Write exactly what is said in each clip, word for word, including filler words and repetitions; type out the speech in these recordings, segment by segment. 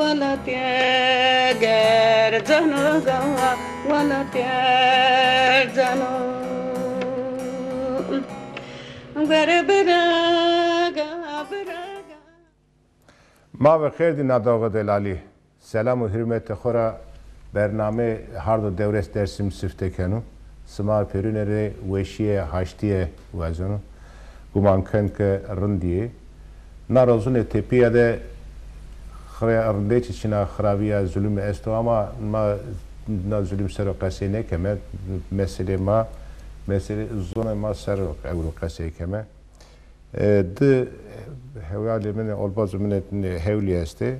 Welatîye ger cano ga, welatîye cano. Wer bira ga, bira ga. Ma ve xêr dî nadoxê delalî. Selam û hurmetê xo ra bernameyê Hard û Dewres Dersim sifte keno. Sima pêrune rê weşîye, haştîye wazeno. Guman ken ke rindî yê. Na rozunê tepîya de xira-, rindê çi çin a, xiravîya, zulum esto ama ma na zulum ser o qesey nêkeme. Meselê ma, meselê zonê ma ser o ewro qesey keme. E, di hewalê min, olbazê min ê hewlî estê.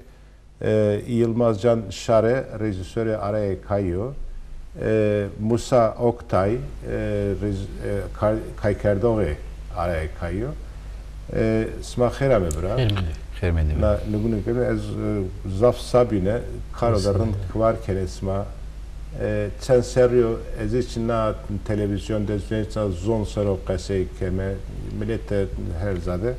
E, Yilmaz Can Şare, rejîsorê Arayê Kayî yo. E, Musa Oktay, e, rejî-, e, kar-, kaykerdoxê Arayê Kayî yo. E, sima xêr ame bira. Xêr mendî. Xêr mendî. Na, nigûnê ke ez, e, zaf sabîne, karo de rind kiwar kenê sima. E, çend serrî yo ez hiç na televîzyon de zon ser o qesey keme, milet de her ca de.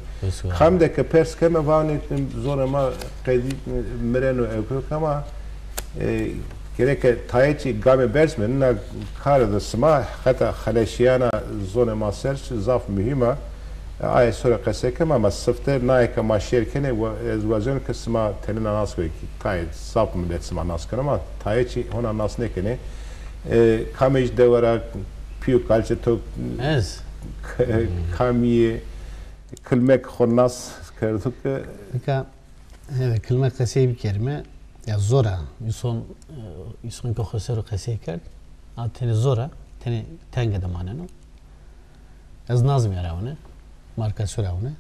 Kam de ke pers keme, vanê zonê ma qedî mireno ewk ewk ama, e, gereke tayê çî gamê berz mendî, na kare de sima heta xeleşîyana zonê ma ser zaf muhîm a. E, aye sore qesey keme ama sifte naye ke ma şêr kenê, wa-, ez wazeno ke sima tenêna nas bê, tayê zaf milet sima nas keno ama tayê çî hona nas nêkenê. E, kamê jî dewe ra pîyo kalçê to, ez? K-, kamî yê, kilmek xo nas kerdo ke. Nika, evet, kilmek qesey bikerime, ya zor a. Înson, e, înson ke xo ser o qesey kerd, a tenê zor a, tenê tenge de maneno. Ez nazmî ra wune, marka sura wune.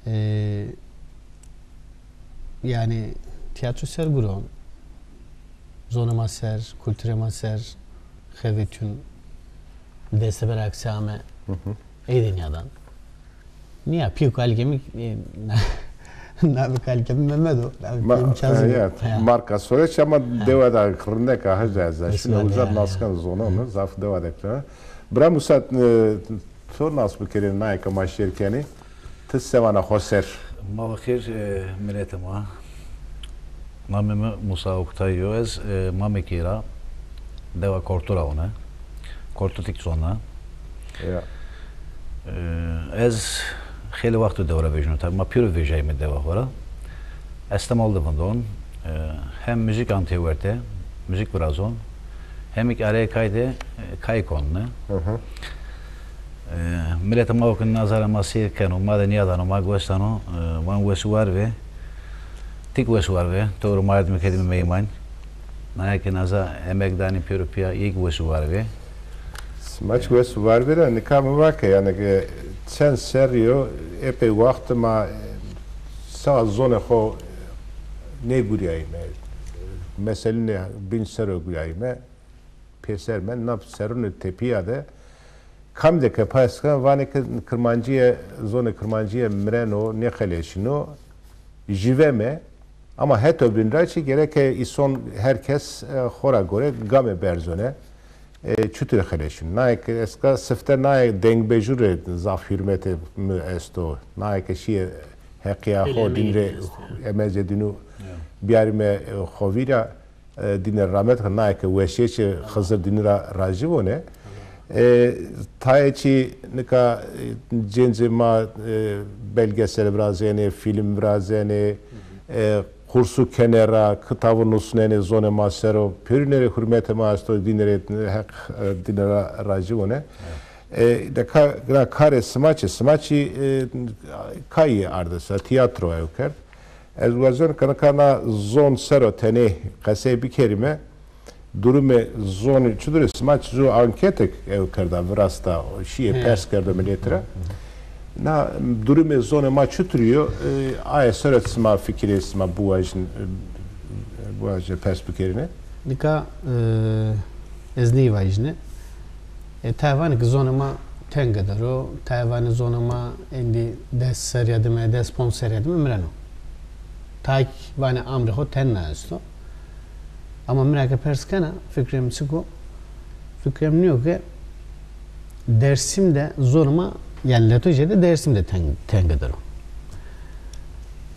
E, yanî tîyatro ser guron, zonê ma ser, kulturê ma ser, xevetûn, desteber aksê ame, ey de nîyadan. Nîya, pîyo kalikê mi, e, na-, navê kalikê mi Mehmet o. Navê pîyo mi Kazim o. Ya, marka sore çi ama dewa de rindek a, hec ez şine uza nas ken zonê mi, zaf dewa de kena. Bira Musa, e, to nas bikerê naye ke ma şêr kenê. Ti se vana xo ser? Ma ve xêr, e, miletê ma. Namê mi Musa Oktay yo. Ez, e, Mamekî ra, dewa Kortu ra wune. Kortutik zona. Ya. E, ez xeylê waxto dewe ra vejîno. Tabî ma pêro vejayîme dewa xo ra. Estemol de vindon. E, hem muzîk antê werte, muzîk virazon, hem kî areyê kay de, e, kay konne. Hı hı. E, miletê ma o ke na zara ma seyr keno, ma de nîyadano, ma gues dano, e, van wes û war vê. Ti kî wes û war vê, to ro ma erdîme kerdîme meyman. Naye ke na za emek danê pêro pîya, yê kî wes û war vê. Sima çî wes û war vê ra, nika mi va ke, yanî ke çend serrî yo, epey waxt ma, e, sa zonê xo nêgurîyayîme. Meselînê bîn ser o gurîyayîme. Pêser mend, na serrûnê tepîya de kam de ke pers kena, vanê ke kirmancîye, zonê kirmancîye mireno, nêxeleşîno, jîveme. Ama heto bîn ra çî gereke îson her kes, e, xo ra gore game berzone. E, çutir xeleşîno? Naye ke eska sifte naye dengbejû rê zaf hurmetê mi esto. Naye ke şîye heqîya xo dîn rê, emezê dînû biyarîme, e, xo vîra. E, dîne ramet ke, naye ke weşîye çi Xizir dînû ra rajî vone. E, tayê çî nika, e, cêncê ma, e, belgesel virazenê, fîlm virazenê, e, kursû kenê ra, kitavû nusnenê zonê ma ser o, pêrune rê hurmetê ma esto, dîne rê heq, e, dîne ra rajî vone. E, de ka-, na karê sima çi? Sima çî, e, kayî arde ser, tîyatro ew kerd. Ez wazon ke nika na zon ser o tenê qesey bikerîme. Durumê zonî çutir o? Sima çi zu anketek ew kerda, virasta, şîye pers kerdo miletî ra. Na durumê zonê ma çutir o? E, aye ser o sima fikirê sima biwajin, e, biwajine pers bikerîne. Nika, e, ez ney vajîne. E, tayê vanê ke zonê ma tenge der o, tayê vanê zonê ma êndî des serrîya dime, des ponc serrîya dime mireno. Tayê kî vanê amrê xo tena esto. Ama mi ra ke pers kena, fikrê mi çik o? Fikrê mi nîyo ke Dêrsim de zonê ma, yanî leto jêde Dêrsim de teng-, tenge der o.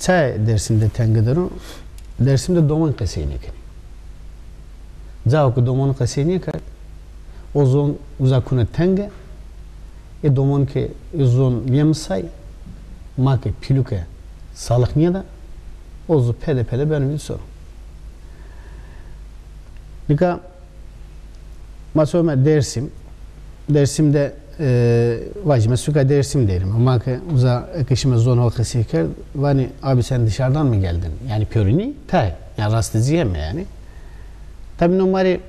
Çayê Dêrsim de tenge der o? Dersim de doman qesey nêkenê. Cao ke doman qesey nêkerd, o zon uza kune tenge, ê doman ke ê zon nêmisay, ma ke pîluke salix nêda, o zu pede pede beno vînd sono. Nika ma some Dersim. Dersim de, e, vajîme suka Dersim derîme. Ma ke uza eke şîme zon ho qesey kerd, vanê abi sen dışarıdan mı geldin? Yani pêro nî, tay. Yani rastî zî heme yani. Tabi no ma rê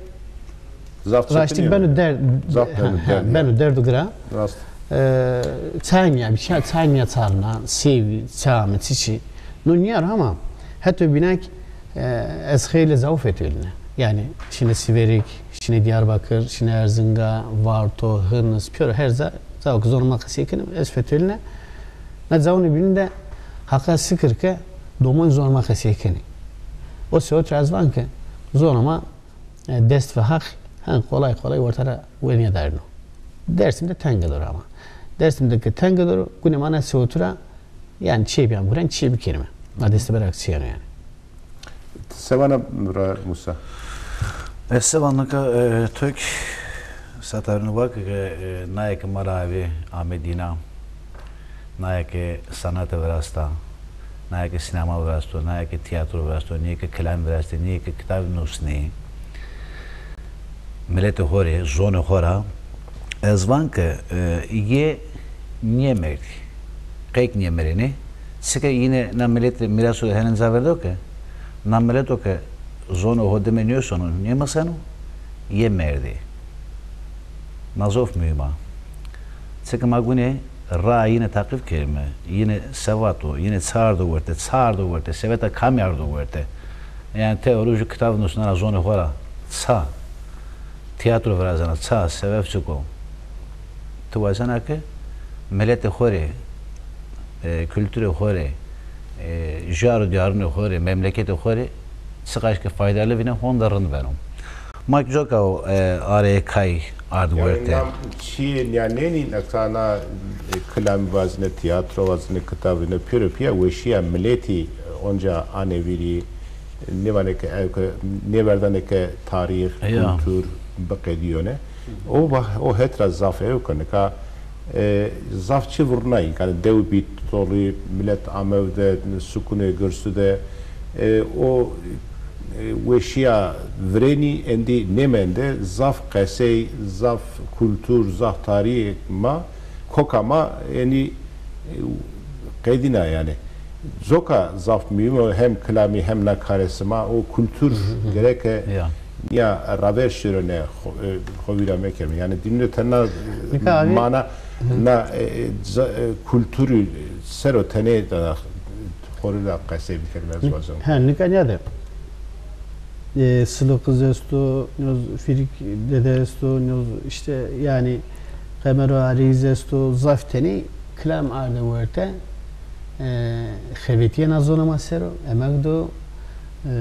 Zaf çetin raştî yani. Beno derd, Zaf beno ha, derd ha, yani. Beno derd û gira. Rast. E, çay nîya, bir şey, çay nîya çarna, sêvî, çay mi, çiçî. No nîya ro ama heto bînak, e, ez xeylê zau fetelîne. Yani şine Sîverik, şine Diyarbakır, şine Erzinga, Varto, Hırnis, pêro her ca, cao ke zonê ma qesey kenê, ez fetelîne. Na caunê bînî de haqa sikir ke doman zonê ma qesey kenê. O sewet ra ez van ke zonê ma, e, dest ve haq, hen kolay kolay orta ra wenîye darîno. Dersim de tenge doro ama. Dersim de ke tenge doro, gunê ma na sewet ra, yani çê bîyan guren, çê bikerîme. Ma dest berak çîyeno yani. Ti se vana bira Musa? Ez se vana ke, e, tok satarino vake ke, e, naye ke ma ra avê ame dîna, naye ke sanate virasta, naye ke sînema virasto, naye ke tîyatro virasto, naye ke kilam virastê, naye ke kitab nusnê. Miletê xo rê, zonê xo ra, ez van ke, e, yê nêmerdî. Qey ke nêmirênê, çike yine na miletê mîraso de henen ca verdo ke, na mileto ke zonê xo dime nêsono, nêmiseno, yê merdê. Na zof muhîm a. Çike ma gunê raa yine taqîf kerîme, yine se vato, yine ça ardo werte, ça ardo werte, seveta kamî ardo werte. Yanî ti ewro ju kitab nusnena zonê xo ra, ça tîyatro virazena, ça sebeb çik o? Ti wazena ke miletê xo rê, e, kulturê xo rê, e, jar û diyarunê xo rê, memleketê xo rê çiqaş ke faydalı vînen honde rind beno. Ma coka o, e, arê kay ard werte. Yanî nam çîyê nîyanênî, neka na, e, kilamî vazîne, tîyatro vazîne, kitabî ne, pêro pîya weşîya miletî, e, onca anê vîrî, nêvanê ke ewke, nêverdanê ke tarîx, kultur biqedîyone. O va-, o het ra zaf ewke nika, e, zaf çî vurnayî. Yanî dew bî tolî, milet amewde, sukunê girsu de, e, o, e, weşîya virênî endî nêmende, zaf qesey, zaf kultur, zaf tarîxê ma, koka ma, yanî, e, qedîna yanî. Coka zaf muhîm o, hem kilamî hem na karê sima, o kultur gereke nîya raver şirone, xo-, e, xo vîra mekerme. Yanî dînû de tena, e, mana na, e, e, ca-, e, kulturî ser o tenê de xo rê de qesey bikerîme, ez wazena. Ha, nika nîya de, e, Silo qiz esto, nîyoz Fîrik dede esto, nîyoz îşte yanî Qemero Arîz esto, zaf tenê kilam arde werte, e, xebetîyena zonê ma ser o, emek do, e,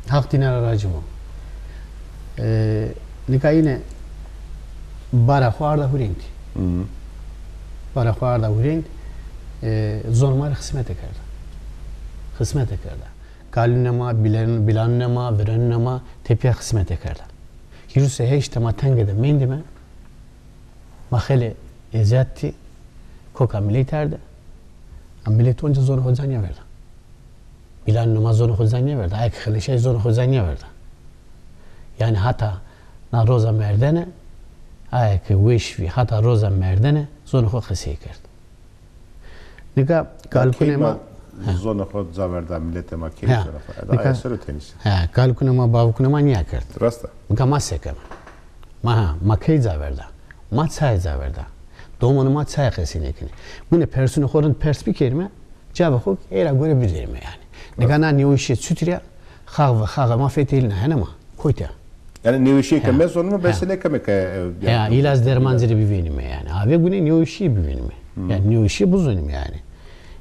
Haq dîna ra racî bo. E, nika yine bara xo arda hurênd. Bara xo arda hurênd, e, zonê ma rê xismete kerda. Xismete kerda. Kalûnê ma, bilen-, bilanûnê ma, virenûnê ma tepîya xismete kerda. Hîris û heşt de ma tenge de mendîme, ma xeylê ezîyat dî, koka miletî arde. A miletî onca zonê xo ca nêverda. Bilanûnê ma zonê xo ca nêverda. Aye ke xeleşay zonê xo ca nêverda. Yanî hata na roza merdene, aye ke weş vî, hata roza merdene zonê xo qesey kerd. Nika kalikunê ma, zonê xo ca verda, miletê ma key zonê xo. Eda aye ser o tenîse. He, kalikunê ma, bavikunê ma nîya kerd. Rast a. Nika ma se keme? Ma ha, ma key ca verda? Ma çayê ca verda? Domanê ma çayê qesey nêkenê? Gunê persunê xo rind pers bikerîme, cavê xo ey ra gore biderîme yanî. Nika na nêweşîye çutir a, xax ve xaxê ma fetelîna, hene ma. Kotî ya. Yanî nêweşîye ke mezonîme, bese nêkeme ke, e, ya, îlac derman ci rê bivênîme yanî. Avê gunê nêweşîye bivênîme. Yanî nêweşîye bizonîme yanî.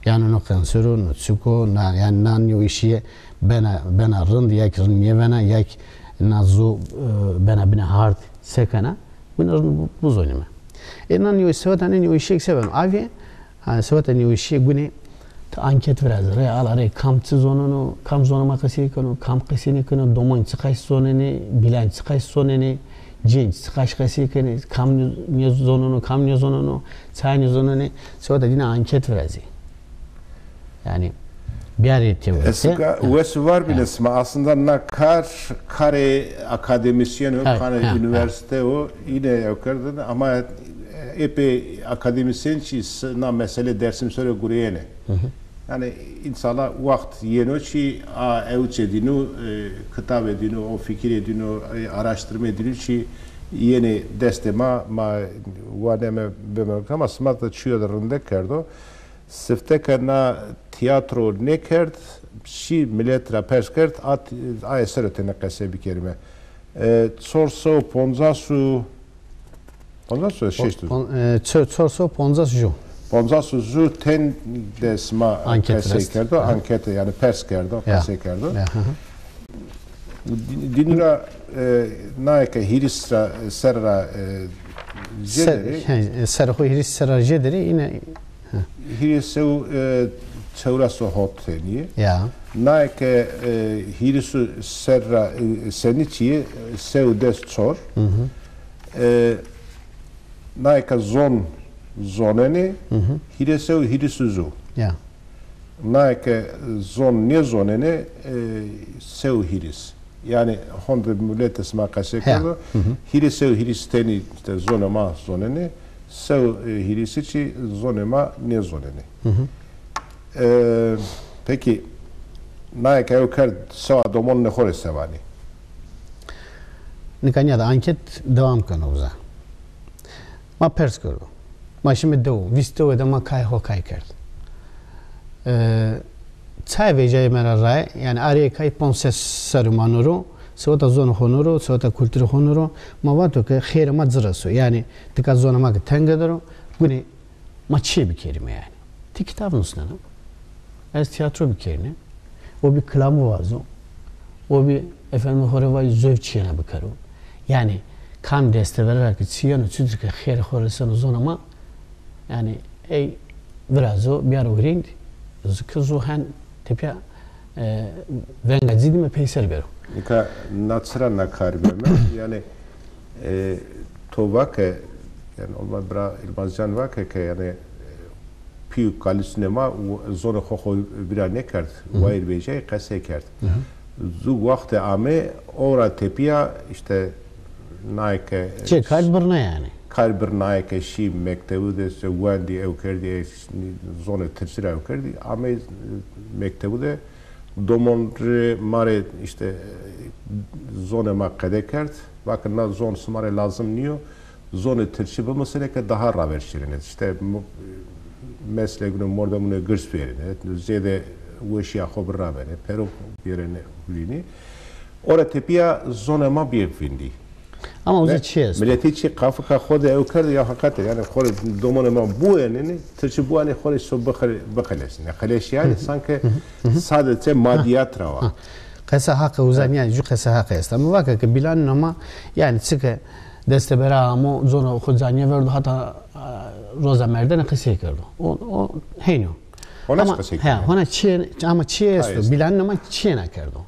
Yanî no kanser o, no çik o, na, yanî na nêweşîye bena, bena rind, ya kî rind nêbena, ya kî na zu, e, bena binê hard, se kena, gunê rind bu-, bizonîme. E, na nêwe-, seweta nê nêweşîye ke se beno? Avê, ha, seweta nêweşîye gunê, Ti anket virazî, rê ala rê kam çi zonono, kam zonê ma qesey keno, kam qesey nêkeno, domonc çiqaş zonenê, bîlanc çiqaş zonenê, cênc çiqaş qesey kenê, kam nê-, nêzonono, kam nêzonono, çay nêzonenê, seweta dîna anket virazî. Yanî biyarê têwerte. Ez ka wes war bîne sima. Aslında na kar, karê akademîsyen o, karê unîversîte o, îne ew kerdin ama epey akademîsyen çî s-, na mesele Dersim ser o gureyêne. Yanî înşallah wext yeno çî a ewçê dîno, e, kitabê dîno, o fikirê dîno, e, araştirmê dîno çî yenê destê ma, ma waneme bime ama sima de çîyo de rindek kerdo. Sifte ke na tîyatro nêkerd, şî milet ra pers kerd, a t-, aye ser o tenê qesey bikerîme. E, çor sey û poncas û, poncas û şeşt û, pon-, e, ço-, çor sey û poncas ju. Poncas û ju ten de sima qesey kerdo, ankete, yanî pers kerdo, qesey kerdo. Dî-, dînû ra, e, naye ke hîris ra, e, ser ra, e, jêderê. Ser, he, e, ser xo hîris ser ra jêderê, îne, he. Hîris û, e, çewres û hot tenî. Ya. Naye ke, e, hîris û ser ra, e, senî çîyê, e, sey û des çor. Hı hı. E, naye ke zon zonenê, hîris û hîris û zu. Ya. Naye ke zon nêzonenê, e, sey û hîris. Yanî honde miletê sima qesey kerdo, hîris sey û hîris tenî îşte zonê ma zonenê, sey û hîrisî çî zonê ma nêzonenê. E, pekî, naye ke ew kerd, sewa domonunê xo rê se vanê? Nika nîya de anket dewam keno uza. Ma pers kerdo. Ma şîme dew, vîst dewe de ma kay xo kay kerd. E, çay vejayê me ra raye, yanî arê kay ponc ses serrî ma no ro, seweta zonê xo no ro, seweta kulturê xo no ro, ma vato ke xêrê ma ci reso. Yanî tika zonê ma ke tenge der o, gunê ma çiyê bikerîme yanî? Ti kitab nusnena, ez tîyatro bikerîne, o bî kilamû vazo, o bî efendime xo rê vajî zewc çîyêna bikero. Yanî kam destevere ra ke çî yeno, çutir ke xêrê xo reseno zonê ma, yanî ey virazo, biyaro girênd, zikir zû hen tepîya, e, venga ci dîme peyser bêro. Nika na çira na kar beme? Yanî, e, to vake, yanî olma bira Îlmazcan vake ke yanî, e, pî û kalisûnê ma w-, zonê xo xo vîra nêkerd, wayîr vejayî qesey kerd. Zû wextê amê, o ra tepîya îşte naye ke, e, kar birna yanî. Kar birnaye ke şî mektebu de, îşte wendî, ew kerdî, e, zonê tirkî ra ew kerdî. Amey, e, mektebu de domon rê ma rê îşte, e, zonê ma qede kerd. Vake na zon sima rê lazim nîyo. Zonê tirkî bimisêne ke daha raver şîrîn ê. Îşte mu-, meslek nê, mordemunê girs vêrîne, zêde weşîya xo biravenê, pêro bêrêne hulînî. O ra tepîya zonê ma bîye vindî. Ama uza çi esto? Miletî çî qafika xo de ew kerde ya heqete, yanî xo rê domonê ma buwenêne, tirkî buwenê xo rê so bixele-, bixelesîne. Xeleşî yanî sanki sadece madîyat ra wa. Qesa haqe uza nîya, ju qesa haqe esta. Mi vake ke bîlanûna ma, yanî çike destê bera amo, zonê xo canîye verdo, hata, a, roza merdene qesey kerdo. O, o hên o. Hona qesey kerdo. He, hona çîyê, ama çîyê esto, bîlanûna ma çîyêna kerdo.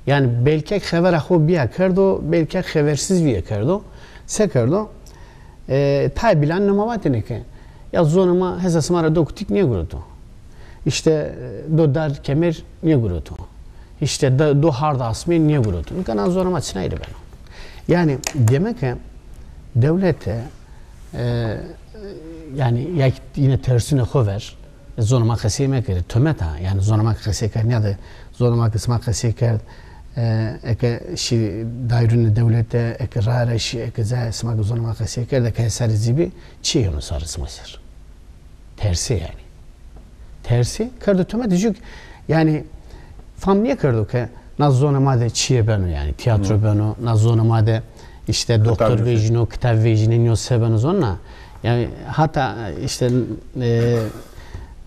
Yanî belkek xevera xo bîya kerdo, belkek xeversiz vîye kerdo. Se kerdo? E, tayê bîlanûna ma vatêne ke, ya zonê ma hesa sima ra do kutîk nêgureto. Îşte, e, do dar kemer nêgureto. Îşte da-, do hard asmê nêgureto. Nika na zonê ma çinay rê beno? Yanî demek ke dewlete, e, yanî ya kî yine tersûnê xo ver, zonê ma qesey mekerê, tomet a, yanî zonê ma ke qesey kerd, nîyade zonê ma ke sima qesey kerd, e, eke şî daîrûnê dewlete, eke raye ra şî, eke cayê sima ke zonê ma qesey kerd, eke hesarê cîbî, çi yeno sarê sima ser? Tersê yanî. Tersê kerdo tomet, jû yanî fam nêkerdo ke na zonê ma de çîyê beno yanî, tîyatro beno, na zonê ma de îşte doktor vejîno, kitab vejînê, nîyo se beno zon na. Yanî hata îşte, e,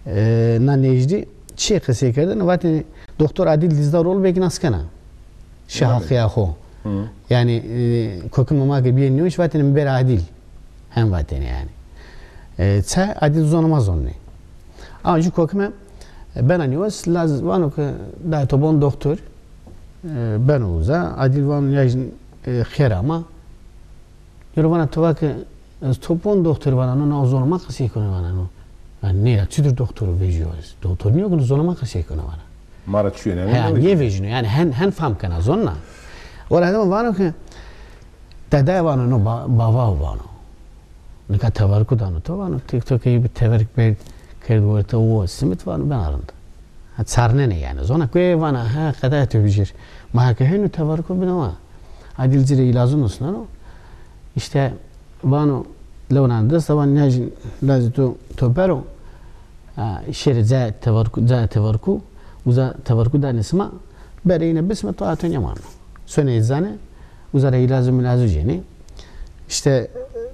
e, na nêjdî çîyê qesey kerdêne, vatêne doktor Adîl Dîzdaroğlu belkî nas kena. Şi haqîya xo. Yanî, e, kokimê ma ke bîyê nêweş vatêne mi bêrê Adîl. Hem vatêne yanî. E, çay Adîl zonê ma zonenê. Ama jû kokime Bena nîwes, laz vano ke dayê to bon doktor, e, beno uza. Adil vano ya jin, e, xêr ama. Nîro vana to va ke ez to bon doktor vana no, na zonê ma qesey keno vana no. Ya nê ya, çitur doktor vejîyo ez? Doktor nîyo ke no zonê ma qesey keno vana. Ma ra çîyo nêvejîno. He, nêvejîno. Nêvejîno, yanî hen, hen fam kena zon na. Ora dima vano ke, dedaya vano no, ba-, bava vano. Nika teverku dano to vano, TikTokê bi teverk ber kerd wertê o simit vano bena rind. Ha, çarnenê yanî. Zona kuye vana, ha, qedaya to bijêr. Ma ke hêno teverku bina ma. Adil ci rê îlazû nusneno. Îşte vano lewnan dest, vano nîya jin lazê to, to bero. Ha, şêrê cayê teverku, cayê teverku, uza teverku danê sima, berê îne bisme to ato nêmano. Sonê îzane, uza ra îlazû milazû cênê. Îşte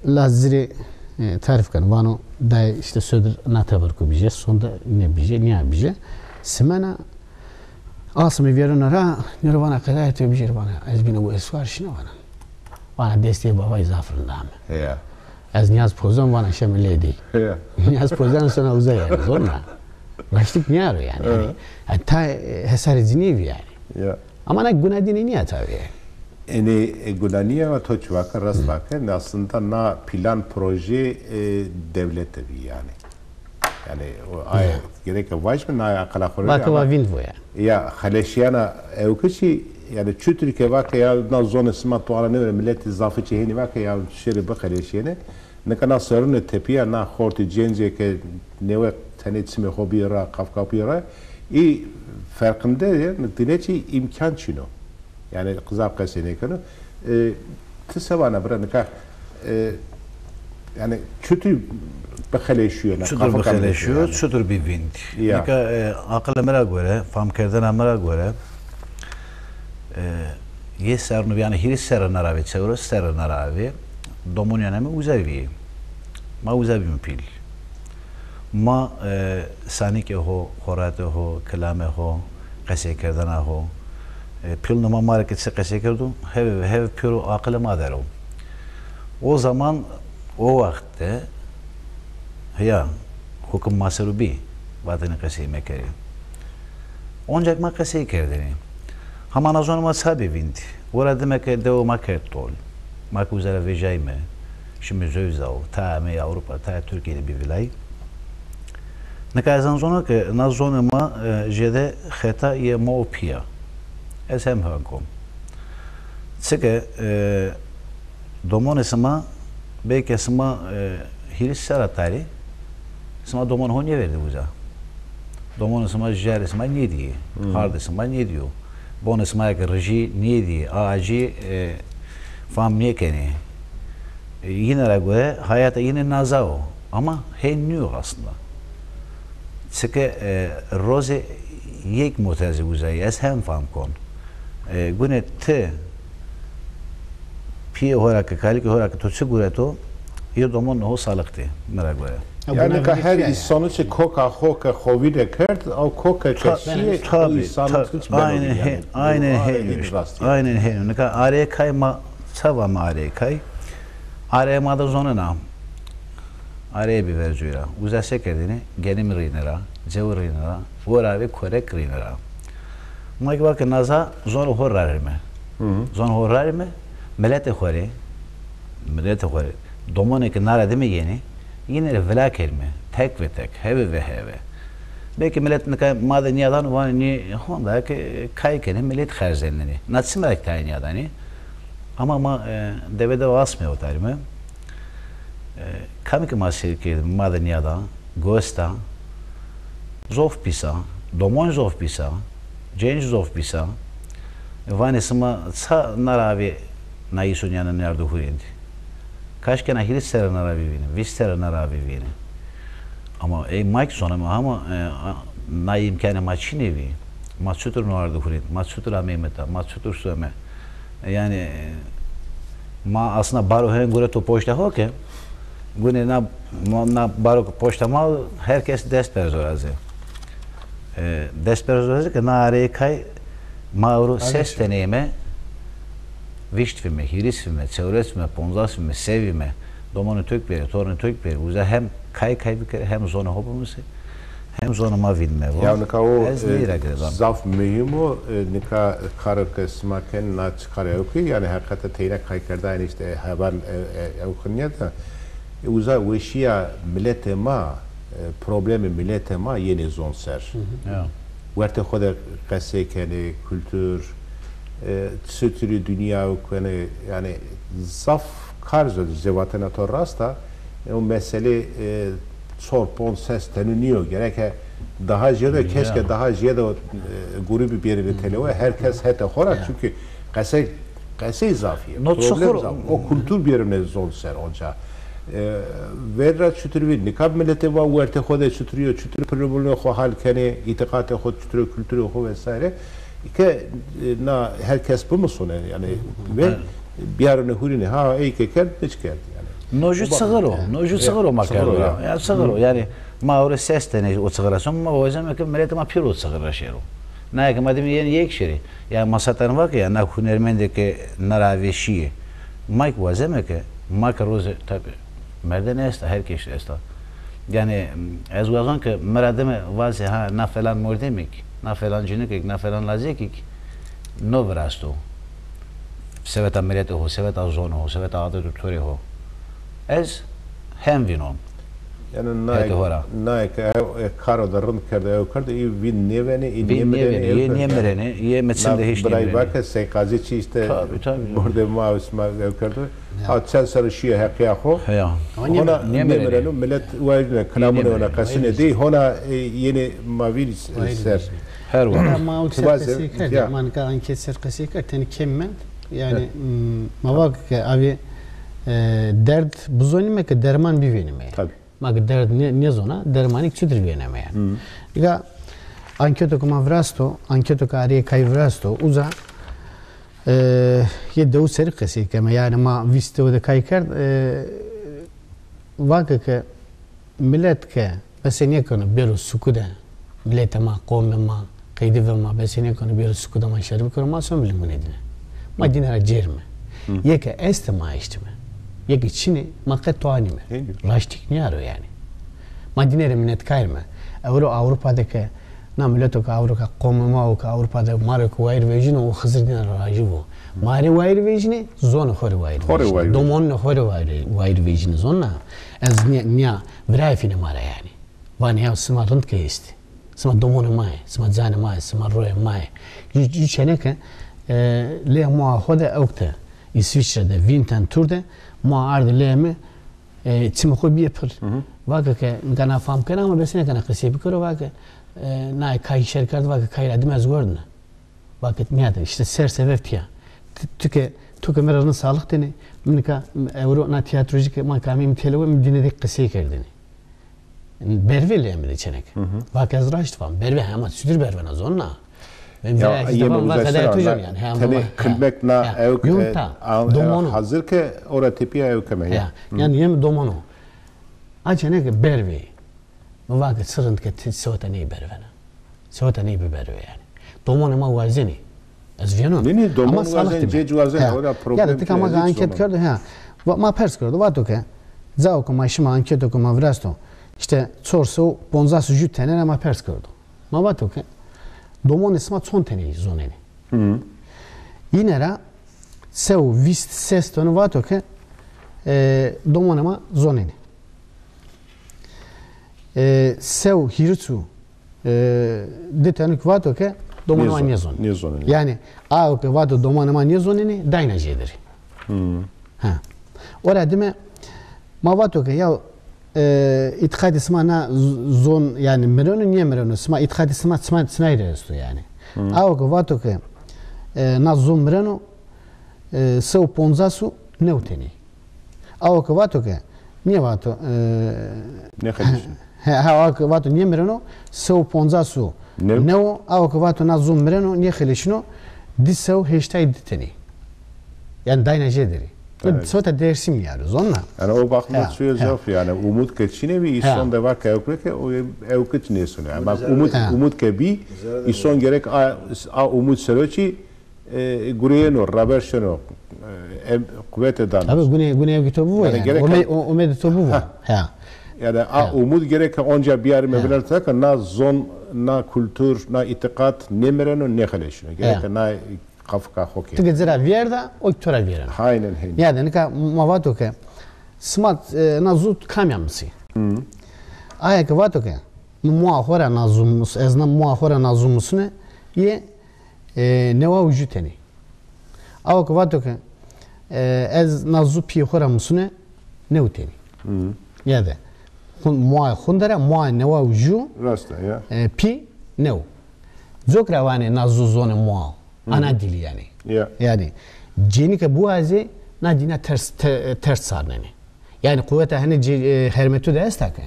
laz ci rê, e, tarîf keno. Vano dayê îşte sodir na teverku bije, sonde îne bije, nîya bije. Simena, asmê vîyerûna ra, nîro vana qedaya to bijêr vana. Ez bîne o eswar şîna vana. Vana destê bavay zaf rind ame. Heya. Ez nîyaz pozan vana şeme lê dî. Heya. Nîyaz pozan sona uza yanî, zon na. Raştik nîyaro yanî. Heya. Yanî, ha, ta, e, hesarê ci nêvî yanî. Ya. Ama na guna dînî nîya tabî. Enê, e, guna nîya, to çi vake, rast vake. Aslında na plan proje, e, dewlete bî yanî. Yanî o ay gereke vajme, na aqila xo rê. Vake ama va vînd vo ya. Ya xeleşîyena ewkişî, yanî çutir ke vake ya na zonê sima to ana nêwere, miletî zafî çi hênî vake ya şêrê bixeleşîyenê. Nika na serunê tepîya na xortî cêncê ke newe tenê çimê xo bîye ra, kafka bîye ra, î ferqinde ye, dîne çî îmkan çin o. Yanî qizap qesey nêkeno. E, ti se vana bira nika, e, yanî çutir bixeleşîyo, na çutir kafa kam bixeleşîyo, yanî. Çutir bî vînd. Ya. Nika, e, aqilê mi ra gore, famkerdena mi ra gore, e, yê serrûn, yanî hîris serre na ra vî, çewres serre na ra vî, domonîyana mi uza vîyê. Ma uza bîme pîl. Ma, e, sanîkê ho, xoratê ho, kilamê ho, qeseykerdena ho, e, pîlûnê ma ma rê ke çi qesey kerdo, heve ve heve pêro aqilê ma der o. O zaman, o wext de, heya, hukim ma ser o bî, vatêne qesey mekerê. Oncak ma qesey kerdêne. Hama na zonê ma ça bî vînd. Ora dime ke dewe ma kerd tol. Ma ke uza ra vejayme, şime Zewzau, tayê ameyê Ewropa, tayê Tirkîye de bî vilay. Nika ez en zona ke na zonê ma, e, jêde xeta yê ma û pîya. Ez hem fam kon. Çike, e, domonê sima, belkî sima, e, hîris serra tarî, sima domonê ho nêverdê uza. Domonê sima jarê sima nêdîyê, hmm, hardê sima nêdîyo. Bonê sima ya ke rijî nêdîyê, a acî, e, fam nêkenê. E, yîne ra gore hayata yîne naza o. Ama hên nîyo aslında. Çike, e, rozê yek motezî uza yê, ez hem fam kon. E, gune ti pîyê ho ra ke, kalikê ho ra ke to çi gureto, yo domonê ho saliqtê, mi ra gore. Ya, yanî nika her îsano çi koka xo ke xo vîne kerd, aw koke ke şîyê, o îsano çi beno. Aynen hên, aynen hên. Aynen hên. Nika areyê kay ma, ça vame areyê kay? Areyê ma de zonena. Areyê bî vercoyî ra. Uza se kerdêne? Genimî rîne ra, cewi rîne ra, wera vê korek rîne ra. Ma kî va ke naza zonê ho rarîme. Hı hı. Zonê ho rarîme, miletê xo rê, miletê xo rê, domonê ke na ra dime yenê, yîne rê vila kerîme, tek ve tek, heve ve heve. Belkî milet nika ma de nîyadano vanê nê honda ke kay kenê, milet xerzenenê. Na çima ke tayê nîyadanê? Ama ma, e, dewe dewe asmê o tarîme. E, kamî ke ma seyr kerdîme, ma de nîyada, gosta, zof pîs a, domon zof pîs a, cênc zof pîs a. Vanê sima ça na ra avê na îsonîyana nêardo hurêndî? Kaş ke na hîris serre na ra vî vînê, vîst serre na ra vî vînê. Ama ey ma kî zoneme ama, e, a, na îmkanê ma çinê vî. Ma çutur nêardo hurênd, ma çutur ameyme ta, ma çutur some? Yanî, ma aslında baro hen gureto poşta ho ke, gune na, na baro ke poşta ma, her kes dest berzo ra zî. E, dest berzo ra zî ke na areyê kay ma ewro ses teneyme, vîşt fîme, hîris fîme, çewres fîme, ponzas fîme, se fîme, domonê to kî bêrê, tornê to kî bêrê, uza hem kay kay bikerê, hem zonê ho bimusê, hem zonê ma vînime vo. Ya nika o, ez e, ney ra girêdan. Zaf muhîm o, e, nika karo ke sima kenê na çi kar ewkî, yanî heqîqete teyna kaykerdanê îşte heval, e, e, ewkînîya de, e, uza weşîya miletê ma, e, problemê miletê ma yenê zon ser. Ya. Wertê xo de qesey kenê, kultur, e, çiturî dinya ewkenê, yanî zaf kar zon, zê vatena to rast a, e, o meselê, e, çor, ponc, ses tenû nîyo. Gereke daha zêde, keşke daha zêde, e, grubî bêrîne telewe, her kes hetê xo ra, çunkî qesey, qesey zafî yê, problem zaf. O kultur bêrîne zon ser onca. E, verra çutur vî, nika miletê ma wertê xo de çutur yo, çutur problemê xo hal kenê, îtîqatê xo çutur yo, kulturê xo vesaire. Ke, e, na her kes bimusone, yanî, ve biyarine hurine, ha, ey ke kerd, hiç kerd, yanî. No ju çığır o, no ju çığır o ma kerdo ya. Ya çığır o, yanî, ma ewro ses tenê o çığır ra son, ma wazeme ke miletê ma pêro o çığır ra şêro. Naye ke ma dime yenê yek şêrê. Ya ma satan va ke ya na hunermendê ke na ra vêşîyê. Ma kî wazeme ke, ma ke roze, tabî, merdene esta, her keşî esta. Yanî, ez wazon ke mi ra dime vazê ha na felan mordemêk, na felan cinikêk, na felan lazekêk no virasto. Seveta miletê ho, seveta zonê ho, seveta adet û torê ho. Ez hem vînon. Yanî naye, naye ke ew, e, karo de rind kerdo, ew kerdo, î vîn nêvenê, î nêmirenê, î nêmirenê, î mi çin de hîç nêmirenê. Biray vake Sey Qazî çi îşte mordemê ma, sima ew kerdo. Ha, çend serre şîye heqîya xo. Hona nêmireno, milet wayirîne, kilamûnê wena qesînê dî, hona, e, yenê ma vîr ser. Her wa. Ma o ser qesey kerdî, ma nika anket ser qesey kerd, tenê kêm mend. Yanî, m, ma va ke avê, e, derd bizonîme ke derman bivênîme. Tabî. Ma ke derd nê-, nêzona, dermanî çutir vêneme yanî. Nika anketo ke ma virasto, anketo ke arê kay virasto, uza, e, yê dew serî qesey keme. Yanî ma vîst dew de kay kerd, e, vake ke milet ke bese nêkeno bêro suku de, miletê ma, qomê ma, qeydî ve ma, bese nêkeno bêro suku de ma şerî bikero, ma son bilimûnê dîne. Ma dîne ra cêrîme. Yê ke estê ma eştîme. Yê ke çin ê ma qe toanîme. Raştîk nîyaro yanî. Ma dîne rê minetkar îme. Ewro Ewropa de ke na mileto ke Ewropa, qomê ma o ke Ewropa de ma rê ke wayîr vejîno, o Xizir dîne ra rajî vo. Ma rê wayîr vejînê, zonê xo rê wayîr vejînê. Domonunê xo rê wayîr, wayîr vejînê zonna. Ez nîya, nîya virayê fînê ma ra yanî. Vanê ya sima rind ke estî. Sima domonê ma yê, sima canê ma yê, sima royê ma yê. Ju, ju çeneke, e, lê moa xo de ewkte, Îsvîçre de, vîn ten tur de, moa ardî leyê mi, e, çimê xo bîye pir. Vake ke, nika na fam kena ama bese nêkena qesey bikero, vake, e, naye kay şer kerd, vake kay ra dime ez werdîne. Vake nîyade, îşte ser sebeb tîya. Tu, tu ke, tu ke mi ra rind salix tenê, mi nika ewro na tîyatrocî ke ma ke ameyîme têlewe, mi dîne de qesey kerdêne. Bervê lê mi de çenek. Vake ez raşt vam. Bervê hema çutir bervena zonna. Ya, yê mi uza ser ana, tenê kilmek na ewk, e, hazir ke ora tepîya ewkeme ya. Yanî yê mi domono. A çenek bervê. Mi vake çi rind ke ti seweta ney bervena. Seweta ney biberve yanî. Domonê ma wazenî. Ez vîyeno. Nê, nê, domon wazen, cêc wazen, o da problem. Ya da tika ma ke anket kerdo, ha. Ma pers kerdo, vato ke, cao ke ma şima anketo ke ma virasto, îşte çor sew poncas û ju tenê ra ma pers kerdo. Ma vato ke, domonê sima çond tenê zonenê? Îne ra sew vîst ses tenû vato ke, e, domonê ma zonenê. E, sew hîris û, e, di tenû kî vato ke domonê ma nêzonenê. Nêzonenê. Yanî, awe ke vato domonê ma nêzonenê, dayna jêderî. Ha. Ora dime, ma vato ke ya, e, îtîqatê sima na z-, zon, yanî mireno, nêmireno? Sima îtîqatê sima çima, çinay rê esto yanî? Awe ke vato ke, e, na zon mireno, e, sew poncas û new tenî. Awa ke vato ke, nêvato, e, nêxelîşino. He, he, awa ke vato nêmireno, sew poncas û new, awa ke vato na zon mireno, nêxelîşino, di sew heştay di tenî. Yanî dayna jêderî. Sota Dêrsimî ya ro, zonna? Yanî o baxtma çuyo zaf, yanî umut ke çinê bî, îson de va ke ewk bike, o ewk çi nêsono. Ama umut, umut ke bî, îson gerek a, a umut sero çî e, gureyeno, raver şeno, e, em, quwete dano. Tabi, gune, gune ewkê to bivo yanî. Yanî gerek ome-, o-, omedê to bivo. Ha. Ha. Yani a umud gereke onca biyarime, bilertî ke na zon, na kultur, na îtîqat nêmireno, nêxeleşîno. Gereke na qafika xo kê. Ti ke ci ra vîyerda, o kî to ra vîyereno. Aynen, aynen. Nîyade, nika ma vato ke sima, e, na zu kamîya musî? Aye ke vato ke mi moa xo ra na zu mus-, ez na moa xo ra na zu musune, yê, e, newa û ju tenî. Awa ke vato ke, e, ez na zu pîyê xo ra musune, new tenî. Nîyade. Xun-, moa xunde ra, moa newa û ju, e, pî new. Cok ra vanê na zu zonê moa. Ana dilî yanî. Yanî cênî ke biwazê, na dîna ters, te-, ters sarnenê. Yanî quweta henê cê-, e, hermetû de esta ke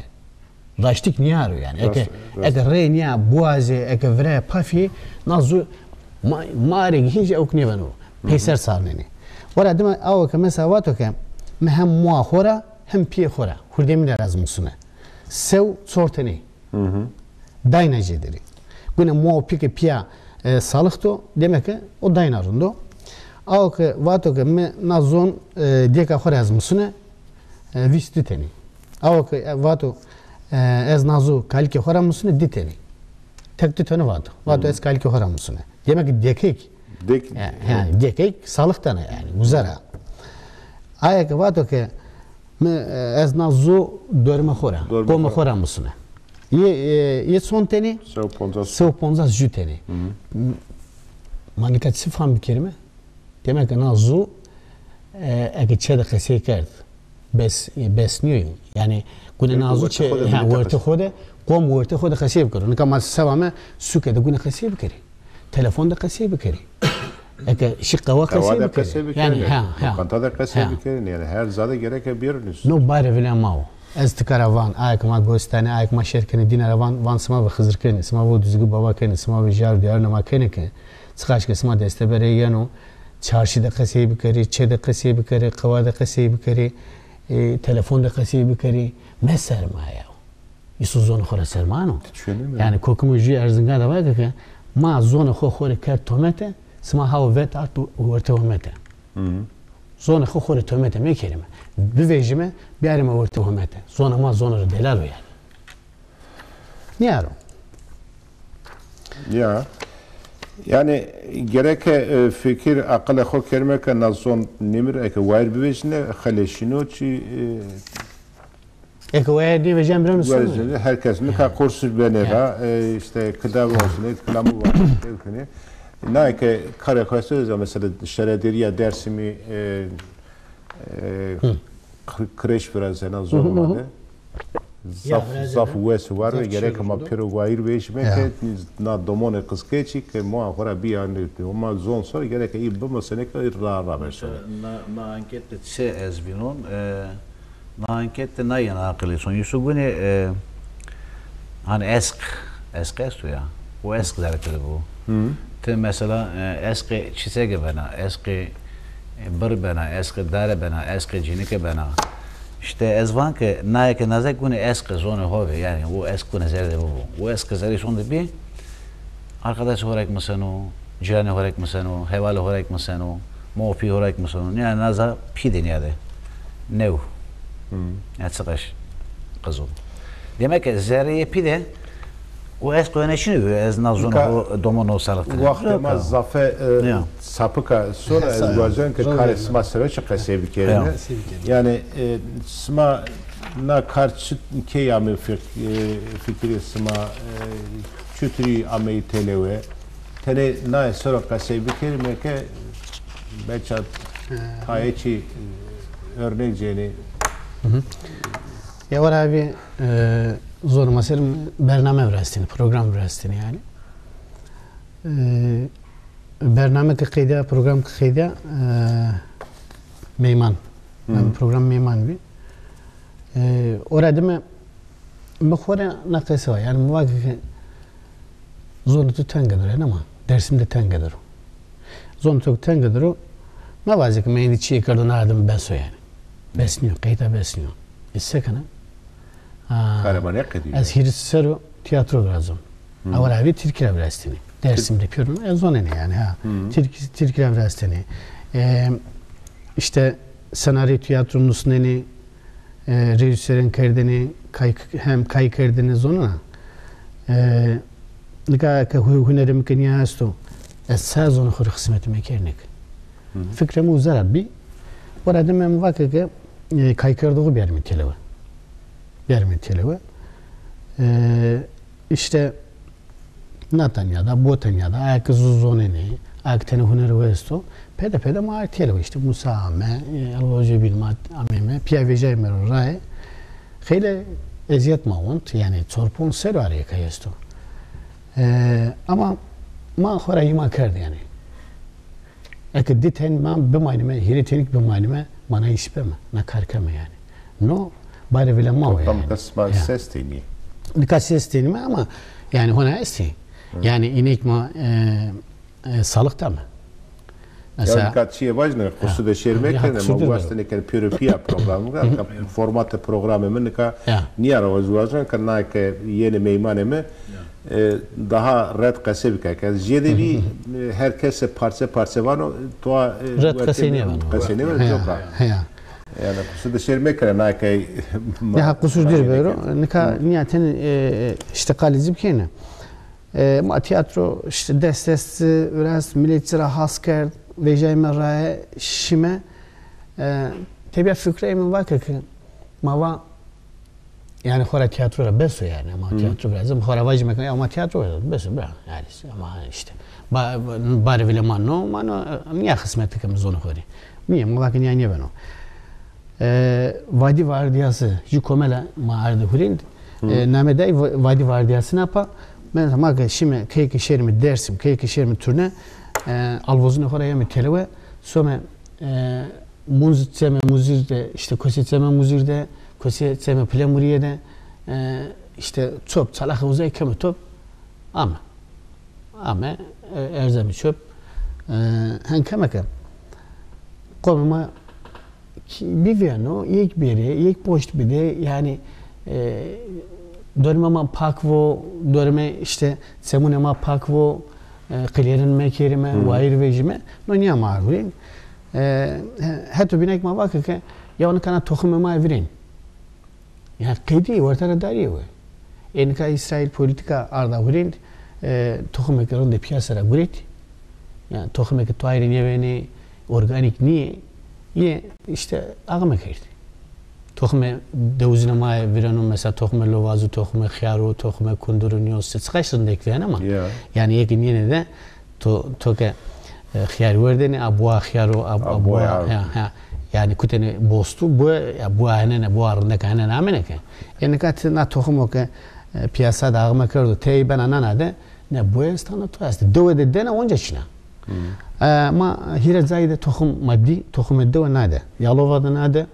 raştîk nîyaro yanî. Eke, eke rey nîya biwazê, eke viraya pafî, na zu ma-, ma rê hînce ewk nêbeno. Peyser sarnenê. Wera dima awa ke mesela vato ke mi hem moa xo ra hem pîyê xo ra hurdemî de ra ez musune. Sew çor tenê. Dayna jêderî. Gune moa û pî ke pîya, e, salix do, demek ke o dayna rind o. Awa ke vato ke mi na zon, e, dêka xo ra ez musune, e, vîst di tenî. Awa ke, e, vato, e, ez na zu kalikê xo ra musune, di tenî. Tek di tenî vato. Vato ez kalikê xo ra musune. Demek ke dêkeyk, yanî dêkeyk salix dana yanî, uza ra. Aye ke vato ke mi, e, ez na zu dormê xo ra, qomê xo ra musune. Yê, e, yê çond tenî? Sew poncas. Sew poncas ju tenî. M-, ma nika çi fam bikerîme? Demek ke na zu, e, eke çê de qesey kerd, bes, e, bes nîyo. Yanî gune na zu çê, wertê xo de, qom wertê xo de qesey bikero. Nika ma seba me sûke de gune qesey bikerî. Telefon de qesey bikerî. Eke şî qewa qesey bikerî. Yanî, ha, ha. Lokanta de qesey bikerî. Yanî her ca de gereke bêrî nus. No barê vînena ma wo. Ez tika ra van, aye ke ma gos danê, aye ke ma şêr kenê dîna ra van, van sima ve Xizir kenê, sima ve Duzgî Baba kenê, sima ve jar duyarunê ma kenê ke çiqaş ke sima desteberê yeno, çarşî de qesey bikerî, çê de qesey bikerî, qewa de qesey bikerî, e, telefon de qesey bikerî, mesermaye. Îso zonê xo ra sermano. Yanî kokimo jû Erzingan de vake ke ma zonê xo xo rê kerd tomete, sima hawo vet ard wertê homete. Zonê xo xo rê tomete mekerîme. Bivejîme, biyarîme wertê homete. Zonê ma zonê rê delal o yanî. Nîyaro. Ya. Yanî gereke, e, fikir, aqilê xo kerîme ke na zon nêmir, eke wayir bivejîne, xeleşîno çî, e, Eke wayir nêvejîya, mireno sono. Her kes nika kurs benê ra, e, îşte kitabî wazenê, kilamî wazenê, kewk kenê. Na ke karê xo esto, mesela şaredarîya Dêrsimî, e, e, kre-, kreş virazena zonê ma de. Zaf, zaf wes û war ve, gereke ma pêro wayir vejîme ke na domonê qizkeçî ke moa xo ra bîya, ma zon ser, gereke î bimusêne ke î ra ra vêsêne. Na, na anket de çi ez vînon, e, na anket de na yena aqilê son. Yusuf gunê, e, hani esq, esq esto ya. O esq zerre kerdibo. Ti mesela, e, esqê çîsege bena, esqê, e, bir bena, esqê dare bena, esqê cênike bena. Îşte ez van ke naye ke nazik gunê esqê zonê ho ve, yanî o esq gunê zerre de bibo. O esq ke zerrê son de bî, arkadaşê ho ra kî miseno, cîranê ho ra kî miseno, hevalê ho ra kî miseno, ma û pî ho ra kî miseno. Nîya naza pî de nîya de. New. Ya çiqaş qiz o. Demek ke zerrê yê pî de o esq wene çin o, ez na zonê ho domonê ho salixtene. Wextê ma zafe, e, sapik a, sonra ez wazen ke karê sima sero çi qesey bikerîme. Yanî, e, sima na kar çi key amey fik-, e, fikirê sima, e, çutirî amey têlewe? Tenê naye ser o qesey bikerîme ke beça tayê çî, e, örnek cenî. Ya wera vî, e, zonê ma ser bername virastenî, program virastenî yanî. E, bername ke qeyde, program ke qeyde, e, meyman. Yanî program meyman bî. E, ora dime mi xo ra na qese wa. Yanî mi vake ke zonê to tenge der o, yanî ama Dêrsim de tenge der o. Zonê to tenge der o, mevazê ke mi êndî çîyê kerdo na ra dime bes o yanî. Bes nîyo, qeyta bes nîyo. Ez se kena? A, ez hîris serr o tîyatro virazon. Awe ra vî tirkî ra virastenî. Dêrsim de pêro ez zonenî yanî, ha. Tirkî, tirkî ra virastenî. E, îşte senaryo tîyatro nusnenî, E, rejîserên kerdêne, kay, hem kay kerdêne zonena. E, nika ke hu-, hunerê mi ke nîya esto, ez ça zonê xo rê xizmetê mi kerdêne ke. Fikrê mi uza ra bî. Wera dime mi vake ke, e, kaykerdoxî biyarîme têlewe. Biyarîme têlewe. E, îşte na tenya da, bo tenya da, aya ke zu zonenê, aya ke tenê hunerê xo esto, pede pede ma ardî têlewe. Îşte Musa ame, e, Elwa Hoca bîn ma ameyme, pîya vejayme ro raye. Xeylê ezîyet ma wend, yanî çor ponc serrî arê kay esto. E, ama ma xo ra hîma kerd yanî. Eke di ten ma bimanîme, hîrê tenî kî bimanîme, ma na îş beme, na kar keme yanî. No, barê vila ma wa yanî. Nika sima ses tenî. Nika ses tenîme ama yanî hona estê. Yanî înek ma, e, e, salix dame. Ya mesela nika çîyê vajîne, qusur de şêrî mekene, ma wastene ke pêro pîya programî, formatê programê mi nika nîya ra ez wazena ke na ke yenê meymanê mi, e, daha ret qesey bike. Ke jêde bî, e, her kes parçe parçe vano, toa, e, ret qesey nêvano. Qesey nêvano, çok rahat. Yanî qusur de şêrî mekene, na ke ya qusur dîr bero, nika nîya tenê, e, e, îşte qalê ci bikêne. E, ma tîyatro îşte dest dest ci virast, milet ci ra has kerd, vejayme raye şîme. E, tebîa fikreyê mi vake ke ma va, yanî xora tîyatro ra bes o yanî, ma tîyatro virazîme, xora vajîme ke ya ma tîyatro virazîme, bes o, bira, yanî ama îşte ba-, barê vila ma no, ma no, e, nîya xizmetî keme zonê xo rê. Nîya, ma vake nîya nêbeno. E, vadî vardîyası, jû komela ma arde hurênd. E, name day va-, vadî vardîyası na pa. Mesela ma ke şîme, key ke şêrîme Dêrsim, key ke şêrîme turne, e, alvozunê xo ra yeme têlewe, some, e, Munz Çemê Muzîr de, îşte Kosê Çemê Muzîr de, Kosê Çemê Pilemurîye de, e, îşte top, çalaxê uzay keme top, ame. Ame, e, erzeme çop. E, hen keme ke qomê ma kî bivîyeno, yek bêrê, yek poşt bidê, yanî, e, dormê ma pak vo, dormê îşte çemunê ma pak vo, e, qilêrin mekerîme, wayîr vejîme, no nîya ma arhurên. E, he-, heto bîna kî ma vake ke, ya nika na toxumê ma virên. Yanî qedî wertene darîye we. Ê nika Îsraîl polîtîka arda hurênd, e, toxumêke rindê pîyase ra guretî. Yanî toxumêke tuayî rê nêbenê, organîk nîyê, yê îşte axme kerdî. Toxumê dewizunê ma yê vireno, mesela toxumê lovazu, toxumê xiyaro, toxumê kunduru, nîyo se çiqaş rindek vîyena ma. Yanî yê ke nîyêne de To, to ke, e, xiyarî werdenê, a buwa xiyaro, a, a buwa, ha, ha. Yanî kutenê bostu, buwe, ya buwa henene, buwa rindeke henene amêne ke. E, nika ti na toxumo ke, e, pîyasa de axme kerdo, tey bena nana de, ne buwe estana to estê. Dewe de dena, onca çin a. E, ma hîrê cayî de toxum ma dî, toxumê dewe na de. Yalova de na de.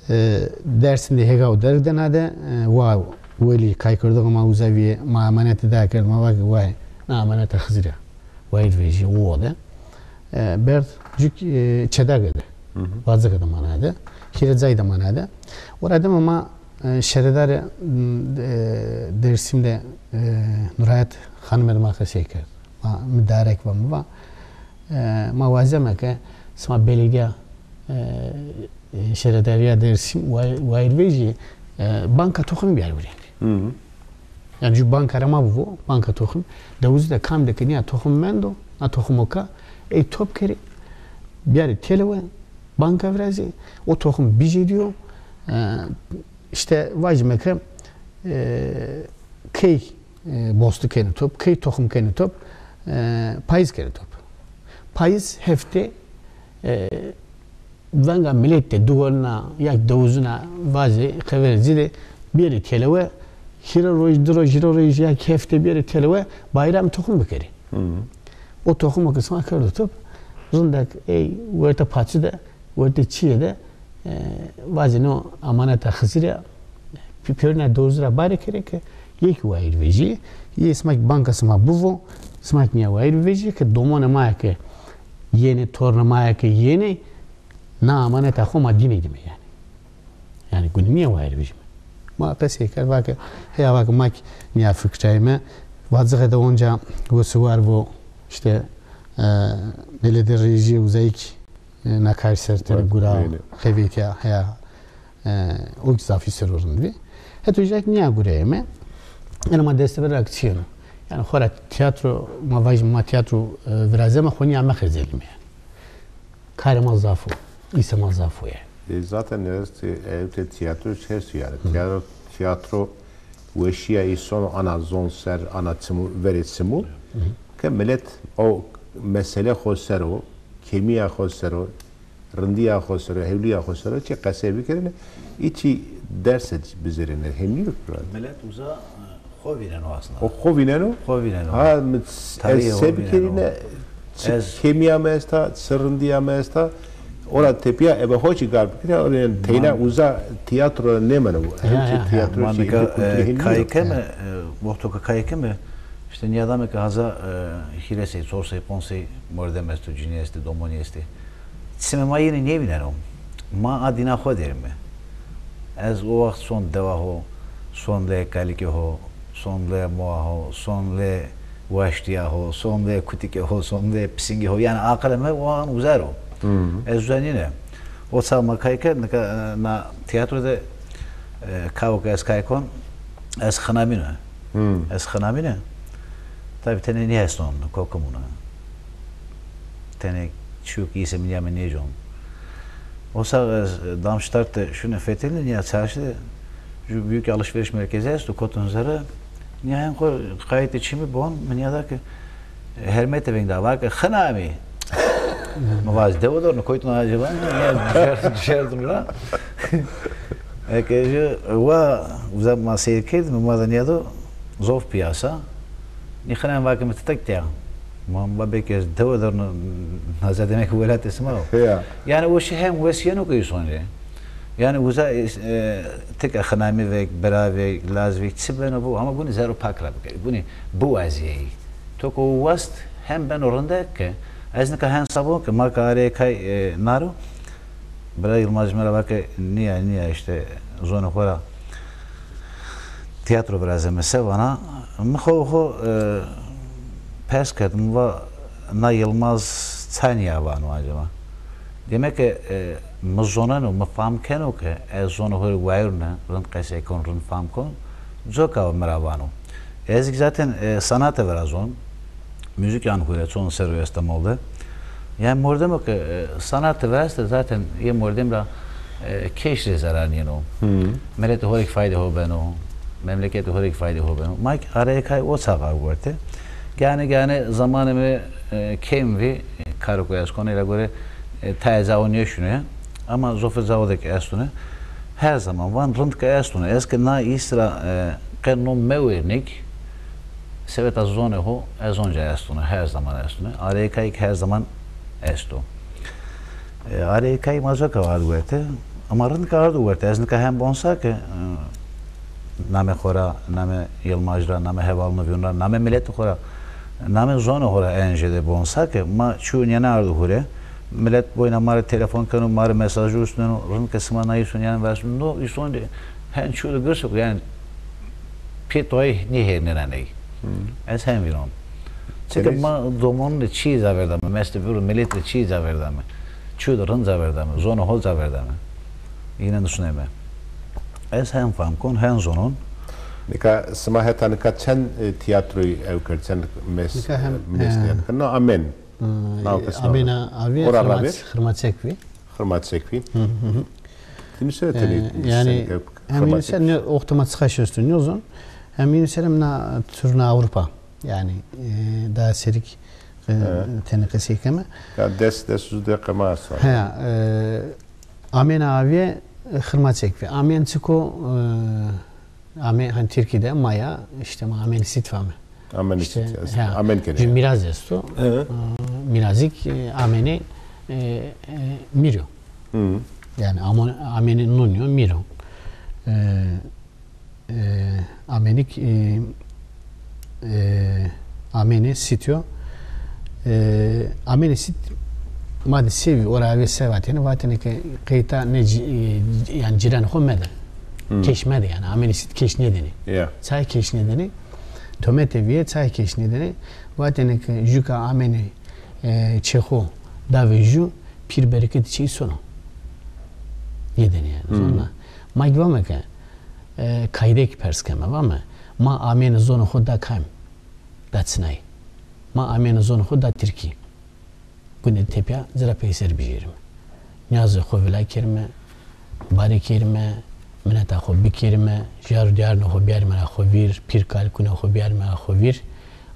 E, Dêrsim de hêga û derg de na de, e, wa welî kaykerdoxê ma uza vîye, ma emanete da kerd, ma va ke way, na emaneta Xizirî ya. Wayîr vejîye, o de. E, berd cuk, e, Çedage de. Vacixê de ma na de. Hîrê cayî de ma na de. Ora dima ma, e, şaredarê, m, e, Dêrsim de, e, Nurhayat Xanime de ma qesey kerd. Ma, mi darek va, mi va. E, ma wazeme ke sima belediya, e, e, şaredarîya Dêrsim way-, wayîr vejî, e, banka toximî biyar virêndî. Yanî jû banka ra ma bivo, banka toxim. Dewizî de kam de ke nîya toxim mendo, na toximo ka, ey top kerê, biyarê têlewe, banka virazê, o toxim bicêdîyo, e, îşte vajîme ke, e, key e, bostu kenê top, key toxim kenê top, e, payîz kenê top. Payîz hefte, e, venga milet de, dugonina, ya dewizuna vazê, xeverê ci de bêrê têlewe, hîrê roj, di roj, hîrê roj ya kî hefte bêrê têlewe, bayramî toxim bikerê. O toximo ke sima kerdo top, rindek ey wertê paçî de, wertê çîyê de, e, vazê no emaneta Xizirî ya, pê-, pêrune dewizî ra bare kerê ke yê kî wayîr vejîyê, yê sima kî banka sima bivo, sima kî nîya wayîr vejîyê ke domonê ma ya ke yenê, tornê ma ya ke yenê, na emaneta xo ma dînê dîme yanî. Yanî gunî nîya wayîr vejîme. Ma qesey kerd, va ke, heya va ke ma kî nîya fikrayîme. Vacixê de onca wesiwar vo, îşte, e, belediye rejîyê uzayî kî, e, na kar ser tenê gura, xevetîya, heya, E, o ki zafî ser o rind bî. Heto îja ki nîya gureyeme. Yanî ma destê ver ra ki çîyeno. Yanî xora tîyatro, ma vajîme ma tîyatro, e, virazeme, xo nîya mexercelîme yanî. Karê ma zaf o. Îsê ma zaf o yanî. E, zaten nereste ewte tîyatro çi esto yanî. Tîyatro, tîyatro weşîya îson ana zon ser, ana çimû, verê çimû. Ke milet o mesele xo ser o, kêmîya xo ser o, rindîya xo ser o, hewlîya xo ser o çi qesey bikerêne, î çî derse bizêrêne, hemî yo. Milet uza, e, xo vîneno aslında. O xo vîneno? Xo vîneno. Ha, mi, ez se bikerîne, çi kêmîya mi esta, çi rindîya mi esta, ora tepîya ebe ho çî gar bikirî, yanî teyna uza tîyatro nêmeno. Hem çî tîyatro çî, nika, e, kay keme, e, wexto ke kay keme, îşte nîyadame ke haza, e, hîrê sey, çor sey, ponc sey mordem esto, cinî estê, domonî estê. Çimê ma yînî nêvîneno. Ma a dîna xo derîme. Ez o waxt son dewa ho, son lê kalikê ho, son lê moa ho, son lê waştîya ho, son lê kutikê ho, son lê pisingê ho. Yanî aqilê mi o an uza ro. Ez uza nîne. O çax ma kay kerd, nika, e, na tîyatro de, e, kawo ke ez kay kon, ez xinamîne. Ez xinamîne. Tabî tenê nêhesnon, kokimûne. Tenê çîyo ke îsê mi nîya mi nêcon. O çax ez Darmstadt de şune fetelîne, nîya çarşî de ju büyük alışveriş merkezi esto, koton zere. Nîya hen xo qayîtê çimî bon, mi nîyada ke hermetê veng da, va ke xinamî. Mi va ez dewe der no, koyton acaba? Nîya düşer-, düşerdin ra. Eke ju wa uza ma seyr kerdîme, ma da nîyado zof pîyasa. Nî xinamî va ke mi ti tek tîya. Ma va belkî ez dewe der no, naza demek welatê sima o. Yanî o şî hem wes yeno ke îson rê. Yanî uza, e, ti ke xinamî vek, bira vek, laz vek, çi beno bo, ama gunî zerrê pak ra bikerî. Gunî biwazîyeyî. To ke o wast hem beno rindek ke, ez nika hen sabon ke ma ke arê kay, e, naro, bira Yilmaz mi ra va ke nîya, nîya îşte zonê xo ra tîyatro virazeme se vana. Mi xo, xo, e, pers kerd, mi va na Yilmaz ça nîya vano acaba? Demek ke, e, mi zoneno, mi fam keno ke ez zonê xo rê wayirûne, rind qesey kon, rind fam kon, coka o mi ra vano. Ez kî zaten, e, sanate virazon. Muzîk an hure, çon serr o Estemol de. Yanî mordemo ke, e, sanate viraste zaten yê mordem ra, e, keş rê zerar nîyeno. Miletê ho rê kî faydê ho beno, memleketê ho rê kî faydê ho beno. Ma kî arê kay o çax ard werte. Gane gane zamanê mi, e, kêm vî, e, karo ke ez konê ra gore, e, tayê cao nêşune. Ama zofê cao de kî estune. Her zaman van rind ke estune. Ez ke na îs ra, e, qe nom mewêrnî kî, seveta zonê ho ez onca estune, her zaman estune. Arê kay kî her zaman esto. E, arê kay ma coka ard werte. Ama rind ke ardo werte. Ez nika hem bonsa ke, e, namê xo ra, namê Yilmaz ra, namê hevalnivîyon ra, namê miletê xo ra, namê zonê xo ra en jêde bonsa ke ma çîyo nîyane ardo hure. Milet boyna ma rê telefon keno, ma rê mesaj rusneno, rind ke sima na îson yanî viraşt, no îson de hen çîyo de girs o, yanî pê toyê nêhêrnena ney. Ez hen vînon. Çike ma domonû de çîyê ca verdame, meste biro milet de çîyê ca verdame. Çîyo de rind ca verdame, zonê ho ca verdame. Yîne nisuneme. Ez hen fam kon, hen zonon. Nika sima heta nika çend, e, tîyatroyî ew kerd, çend mes-, nika hem, e, mesnîyat kerd? No amen. Hmm, Nao e, qisma Amêna Avîye. Ora Xirma-, ravêr? Xirmaçek vî. Xirmaçek vî. Hı hı. Ti mi sere tenê, e, yanî, hem yine ser ne, oxtê ma çiqaş esto nêzon. Hem yine ser hem na turna Avrupa. Yanî, e, daha serî kî, e, tenê qesey keme. Ya des, des û deqe ma esto. He, e, Amêna Avîye, e, Xirmaçek vî. Amên çiko, e, Ame, hani Tirkî de maya, işte ma amenî sît vame. Amenî sît, ha, amen kenê. Ju mîraz esto. Aa, mîrazîk, e, amenê, e, e, mîro. Yanî amo-, amenê nunî yo, mîro. E, e, amenîk, e, e, amenê sît yo. E, amenê sît ma de sevî, ora avê se vatêne, vatêne ke qeyta ne ci-, e, yanî cîranê xo mede. Keş mede yanî, amenê sît keş nêdenê. Çay keş nêdenê? Tomete vîye çay keş nêdenê? Vatêne ke ju ke amenê, e, çê xo davê ju, pîr bereketê çê î sono. Nêdenê yanî. Zona. Ma ki vame ke, e, kaydek pers keme, vame, ma amêne zonê xo da kam? Da çinay? Ma amêne zonê xo da tirkî. Gune tepya ci ra peyser bijêrime. Nîyazê xo vila kerime, bare kerime, mineta xo bikerime, jar û diyarnê xo biyarime ra xo vîr, pîr kalikûnê xo biyarime ra xo vîr,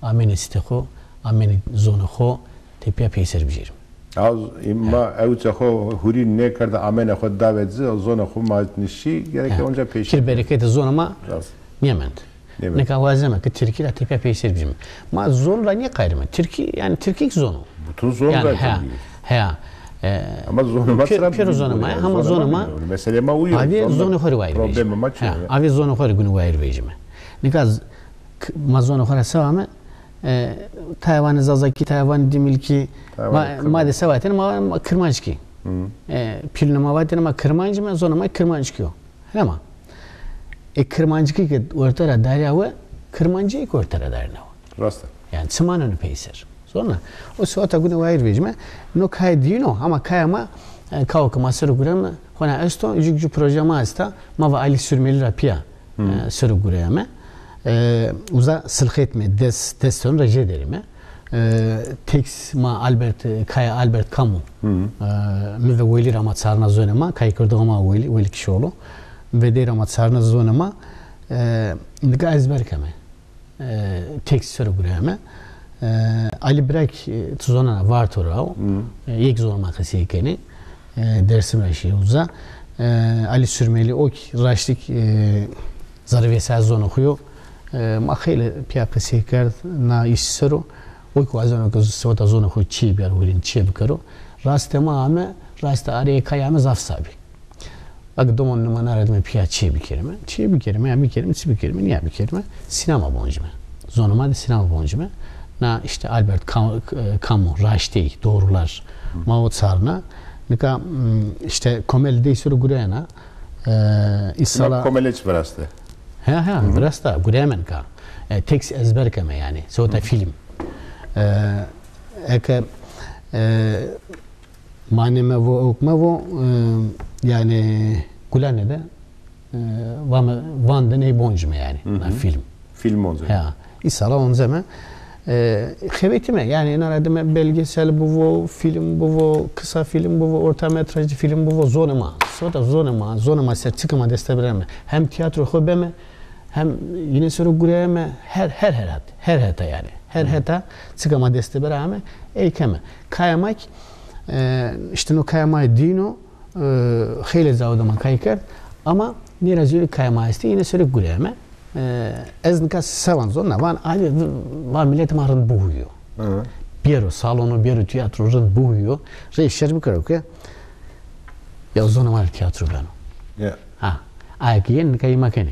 amêne sitê xo, amêne zonê xo, tepya peyser bijêrime. Az, ma ewce xo hurî nêkerde, amêne xo dave ci, zonê xo ma nişî, gereke onca peyser. Pîr bereketê zonê ma nêmend. Nêmend. Nika wazeme ke tirkî ra tepya peyser bijîme. Ma zon ra nêqayrîme. Tirkî, yanî tirkî kî zon o. Bütün zon ra tirkî. Heya. E, ama zonê ma pêro zonê ma ya, hama zonê ma. Meselê ma uyo. Avê zonê xo rê wayîr vejîme. Problemê ma çi ya? Avê zonê xo rê gune wayîr vejîme. Nika ma zonê xo ra se vame, e, tayê vanê zazakî, tayê vanê dimilkî, ma de se vatêne, ma, ma kirmanckî. E, pîlûnê ma vatêne ma kirmancîme, zonê ma kirmanckî yo. Hema. E, kirmanckî ke orte ra darîya we, kirmancîye kî orte ra darîna we. Rast a. Yanî çi maneno peyser? Sonra o seweta gune wayîr vejîme, no kayê dîyin o, ama kaya ma, e, kao ke ma ser o gureme, hona esto, jû jû proje ma esta, ma ve Alî Surmelî ra pîya, e, ser o gureyame. E, uza silxetme, des, des ton ra jêderîme. E, tekst ma Albert, e, kaya Albert Camus. E, mi ve Welî ra ma çarna zonê ma, kaykerdoxa ma Welî, Welî Kişoğlu. Vedey ra ma çarna zonê ma. E, nika ezber keme. E, tekst ser o gureyame. E, Alî Birak, e, ti zonena, Varto ra o. E, yek zonê ma qesey kenê. E, Dersim ra şîye uza. E, Alî Surmelî o kî raştî kî, e, zerrê vêsaya zonê xo yo. E, ma xeylê pîya qesey kerd na îş ser o. O kî wazeno ke seweta zonê xo çîyê biyaro hurîn, çîyê bikero. Rastê ma ame, rastê arê kay ame zaf sabî. Eke domon nima na ra dime pîya çîyê bikerîme. Çîyê bikerîme, ya bikerîme, çi bikerîme, nîya bikerîme. Sînema boncîme. Zonê ma de sînema boncîme. Na îşte Albert Cam-, e, Camus, Raştey, Doğrular. Ma o çarna. Nika, m, îşte Komel Dey ser o gureyena. E, îsala Komele çi viraste? Ha, ha, virasta, gureyeme nika. E, tekst ezber keme yanî. Seweta fîlm. E, eke, e, Manê me vo, ewk me vo, e, yanî Gulane de, e, vame, Van de ney boncîme yanî, na fîlm. Fîlm once. Ya, îsala onceme. E, xebetîme, yanî ina ra dime belgesel bivo, fîlm bivo, kısa fîlm bivo, orta metrajlî fîlm bivo, zonê ma. Seweta zonê ma, zonê ma ser çike ma dest de bireme. Hem tîyatro xo beme, hem yine ser o gureyeme, her, her, her het, her heta yanî. Her heta çike ma dest de bireme, ey keme. Kaya ma kî, e, îşte no kaya ma dîyin o, e, xeylê cawo de ma kay kerd, ama nê ra zîyode kaya ma estê, yine ser o gureyeme. E, ez nika se van zon, na van, ayrê, van miletê ma rind bihuyo. Bêro salono, bêro tîyatro rind bihuyo. Rey şer bikero ke ya zonê ma rê tîyatro beno. Ha, aye ke yenê nika yê ma kenê.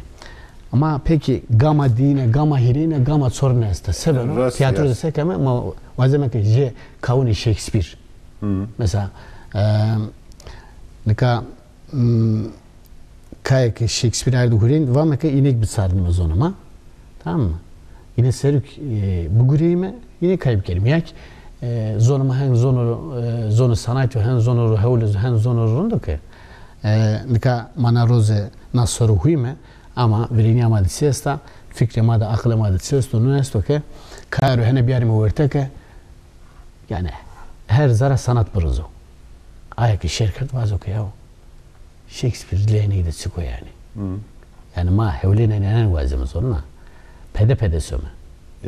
Ama peki gama dîyine, gama hîrêyine, gama çorine esta. Se beno? Tîyatro de se keme, ma wazeme ke jê kawunê Shakespeare. Mesela, e, nika, m, kayê ke Shakespeare ardî hurên, vame ke înek biçarnîme zonê ma. Tamam mı? Yine seruk, e, bigureyîme, yine kay bikerîme. Ya kî, e, zonê ma hen zono, e, zono sanatî yo, hen zono ro hewl o, hen zono ro rind o ke. E, nika ma na roze na ser o huyme, ama virênîya ma de çi esta, fikrê ma de, aqilê ma de çi esto, no esto ke, kaya ro hene biyarîme werte ke, yanî her zere sanat birizo. Aye ke şêr kerd vazo ke yaw, Shakespeare lê ney de çik o yanî? Yanî ma hewlênê nênen wazeme zona. Pede pede some.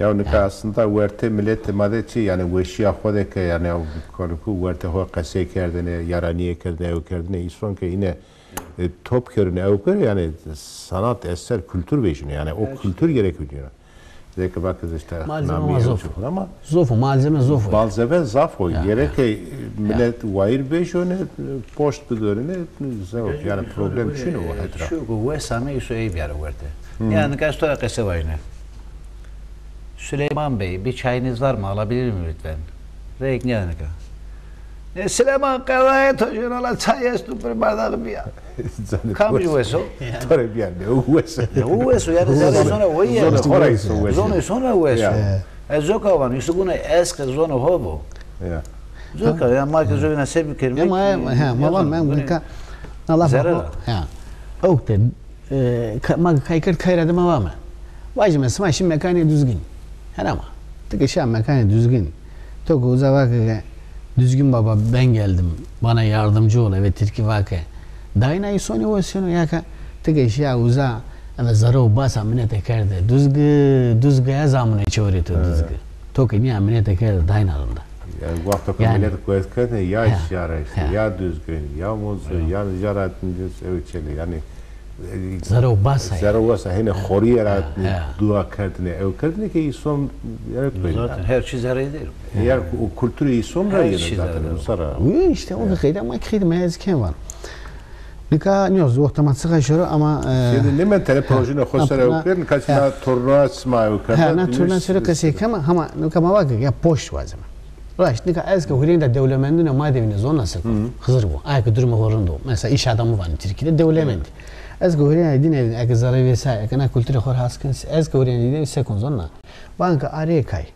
Ya nika aslında wertê miletê ma de çi, yanî weşîya xo de ke, yanî ew kalikû wertê xo qesey kerdêne, yaranîye kerdêne, ew kerdêne, îson ke îne, e, top kerêne, ew kerê, yanî sanat eser, kultur vejîno, yanî o kultur gerek vejîno. Zeke vakit işte malzeme ma zof o. Ama zof o, malzeme zof o. Malzeme zaf o. Gereke milet wayir vejone, poşt bidorine, zaf o. Yanî problem çin o het ra. Şu ku wes ame, îso ey biyaro werte. Yanî nika ez to ra qese vajine. Süleyman Bey, bir çayınız var mı? Alabilir miyim lütfen? Reyk niye nika? E, Silêman, qedayê to jûn ola, çay esto, bir bardağı bîya. Kam jû wes o? To rê bîya, ne wes o? Ne wes o? Yanî zonê îson ra o ya. Zonê xo ra îson wes o. Zonê îson ra wes o. Ez coka vano, îso gune eske zonê ho bo. Coka, yanî ma ke zovîna se bikerîme. Ma, he, ma van, ma nika, Allah zerre. Ya. Ewk de, e, ka-, ma kay kerd, kay ra dima vame. Vajime sima şî mekanê Duzgin. Hena ma. Ti ke şa mekanê Duzgin. To ke uza vake ke Düzgün Baba, ben geldim, bana yardımcı ol, eve tirkî vake. Dayna îsonî weseno ya ke ti ke şa uza eve zerre û basa minete kerde. Duzgi, Duzgi ez amune çewrê to Duzgi. To ke nîya minete kerde dayna rinda. Yani wexto ke milet guez kerdne ya jara işte, ya Duzgin, ya Munzur, ya jara Ewçelî, yani, e, zerre û basa, zerre û basa, hene xorîye ra dua kerdine, ew kerdine ke îson, yani, zaten her çî zerreyê der o. Ya, o kulturê îson ra yeno zaten, usa ra. Wi, işte, o da qeyde, ama qeyde ma ez kêm van. Nika nîyoz, wexta ma çiqa şoro ama, e, şimdi ne men tele projeyê xo ser ew kerd, nika na turnuva sima ew kerd. Ha, na turnuva ser qesey keme, ama nika ma vake ya poşt wazeme. Raşt, nika ez ke hurênda dewlemendûnê ma de vîne zonna se ko. Xizir bo. Aye ke durumê xo rind o. Mesela îş adamı vanê Tirkî de dewlemendî. Ez ke hurênda dîne vîne, eke zerrê vêsa, eke na kulturê xo ra has kenê, ez ke hurênda dîne vîne se kon zonna. Van ke arê kay.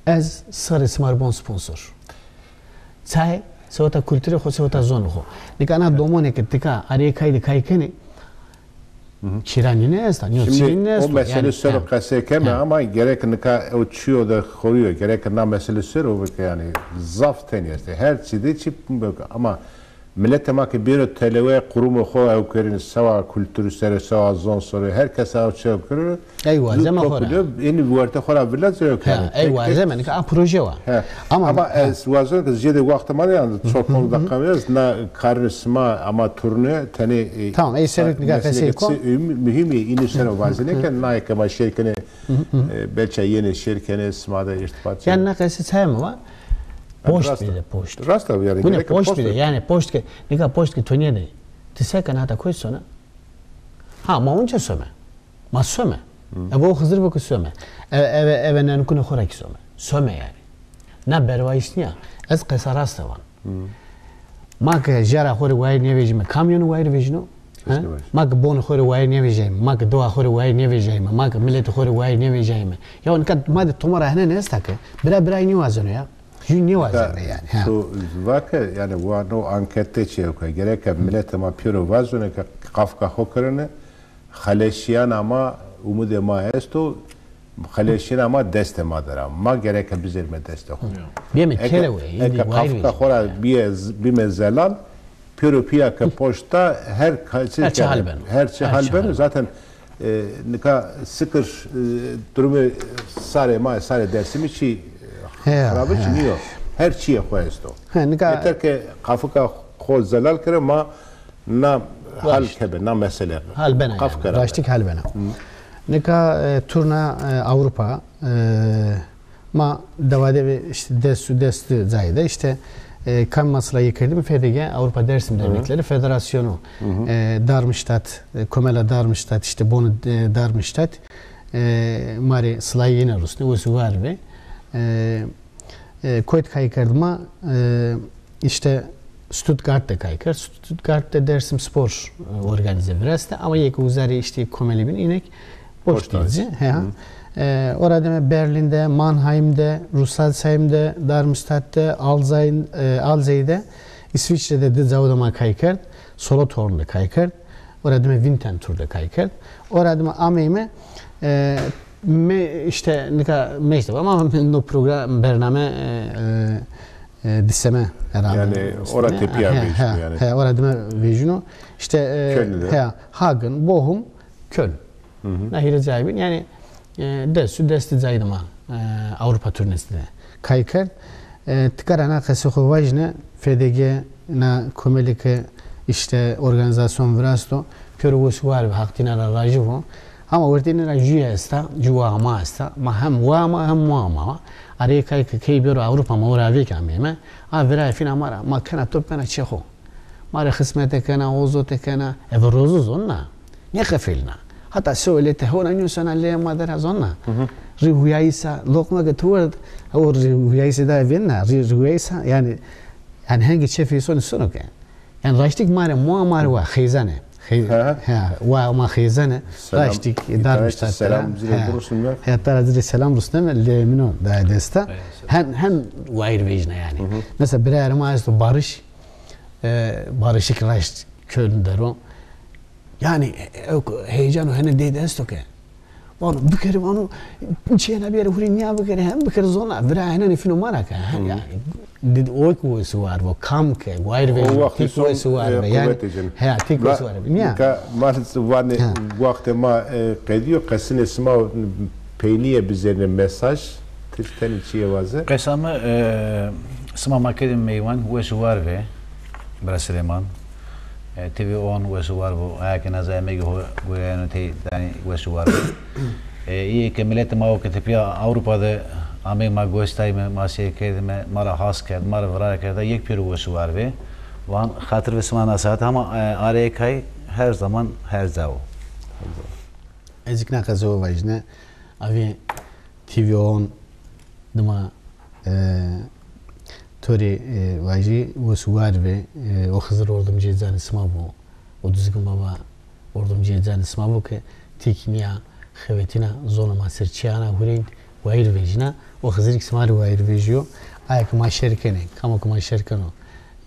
Ez sarê sima rê bon sponsor. Çay, seweta kulturê xo, seweta zonê xo. Nika na domonê ke tika arê kay de kay kenê, Çîra nîne esta, nîyo çîrî nîne esto. Şimdi o mesele ser o qesey keme ama gerek nika ew çîyo de xorîyo, gerek na mesele ser o bike, yani zaf tenî estê. Her çî de çî bike ama miletê ma ke bêro telewê qurumê xo ew kerîne, sewa kulturî ser o, sewa zon ser o, her kes ew çî ew kerîne. Ey wazeme xo ra. Ênî wertê xo ra vila zî ew kerîne. Ey wazeme, nika a proje wa. Ama ez wazon ke zêdê wextê ma de, yani çok fazla dakika ez na karê sima ama turne tenê, e, tamam, ey ser o nika qesey kon. Muhîm ê, înî ser o vazîne ke naye ke ma şêr kenê, e, belça yenê şêr kenê, sima de îrtibat. Yani na qesey çay mi va? Poşt bide, poşt. Rast abi, yani. Gune poşt bide, yani poşt ke, nika poşt ke to nêdê. Ti se kena hata koy sona? Ha, ma onca some. Ma some. Eve o Xizir bo ke some. Eve, eve, eve nenikunê xo ra kî some. Some yani. Na bervayîş nîya. Ez qesa raste van. Ma ke jara xo rê wayîr nêvejîme, kamyon wayîr vejîno? Ma ke bonê xo rê wayîr nêvejayîme, ma ke dewa xo rê wayîr nêvejayîme, ma ke miletê xo rê wayîr nêvejayîme. Ya nika ma de toma ra henen esta ke bira birayî nêwazeno ya. Jû nêwazeno yani. Ha. To vake yani wa no ankete çi ew ke gereke miletê ma pêro vazone ke qafika xo kerine, xeleşîyana ma, umudê ma esto, xeleşîyana ma destê ma der a. Ma gereke bizêrime destê xo. Bême kelewe, eke qafika xo ra bîye z-, bîme zelal, pêro pîya ke poşta her ka-, her çi hal beno. Her çi hal beno. Zaten, e, nika sikir, e, durumê sarê ma, sarê Dêrsimî çî, e, xirabe çî nîyo. Her çîyê xo esto. Yeter ke qafika xo zelal kere ma Na hal kebe, na mesele. Hal bena yani. Qaf kera. Raştik hal bena. Nika, e, turna, e, Avrupa, e, ma dewade ve işte dest su dest cayda işte, e, kam masla yekirdim F D G, Avrupa Dersim Dernekleri Federasyonu, e, Darmstadt, e, Komela Darmstadt, işte bunu, e, Darmstadt, e, mari slayine rusne, o suvar ve, e, E, koyt kay kerd ma, e, işte Stuttgart de kay kerd. Stuttgart de Dersim Spor, e, organize viraste. Ama yek uzarê işte komeli bin inek boş diyece. He. E, ora deme Berlin de, Mannheim de, Rüsselsheim de, Darmstadt de, Alzey, e, Alzey de, İsviçre de di cawda ma kay kerd. Solothurn de kay kerd. Ora dime Winterthur de kay kerd. Ora dime ameyme, e, me, işte nika meşte ama no program bername, e, e, e, diseme herhalde. Yani ora tepya vejino yani. He, ora dime vejino. İşte, e, Köln de. He, Hagen, Bochum, Köln. Na hîrê cayê bîn. Yani, e, dest û destî cayê de ma, e, Avrupa turnesi de kay kerd. E, tikara na qesê xo vajîne, F D G na komelî ke îşte organîzasyon virasto, pêro wes û war bi, Haq tîna ra rajî vo. Hama wertê nê ra jûye esta, jûwa ma esta. Ma hem wa ma hem moa ma wa. Arê kay ke key bêro Avrupa ma ora vêk ameyme. A virayê fîna ma ra, ma kena top bena çê xo. Ma rê xismete kena, ozote kena, eve rozu zonna. Nêqefêlna. Hata sewelete hewna nîyo sena leyê ma der a zonna. Rî huyayîsa, loqma ke tu werd, o rî huyayîse da vênna, rî, rî huyayîsa, yani, yani hengê çefê îsonî sono ke. Yani raştik ma rê, moa ma rê wa xeyzane. Xey-, ha, wa ma xeyzane. Raştik, Darmstadt. Selam, zî rê burusum ya. He, tara zî rê selam rusneme, leyê min o, da desta. Hen, hen wayîr vejna yani. Mesela birayê ma esto Barış, e, Barışık raşt Köln der o. Yanî, e, e, heyecan o hene dê dest o ke. Vano, bikeri vano, çiyena biyeri huri niya bikeri, hem bikeri zona, vira hene nefino mara ke. He, yanî, did o ki wesi war bo, kam ke, wayir ve, tik wesi war be. Yanî, he, tik wesi war be. Niya. Ka, ma vanê, wextê ma, e, qediyo, qesine sima peyniye bizerine mesaj, tişt tenî çiye vaze. Qesa mi, e, sima ma kedin meywan, wesi war ve. Bira Silêman. E, T V on wes û war bo. Aya ke na zayê Emegî ho gureyeno tey, danî wes û war bo. E, îyê ke miletê ma o ke tepîya Ewropa de amey ma gos dayme, ma seyr kerdime, ma ra has kerd, ma ra virar kerda, yek pêro wes û war bê. Van xatir ve sima na saet, hama, e, areyê kay her zaman her ca o. Ez îkna qezewe vajîne, avê T V on dima, e, to rê, e, vajî wes û war bê, e, o Xizir ordimcê canê sima bo, o Duzgin Baba ordimcê canê sima bo ke tîk nîya xewetîna zona ma ser çîyana hurênd wayîr vejîna, o Xizirî kî sima rê wayîr vejîyo. Aya ke ma şer kenê, kamo ke ma şer keno,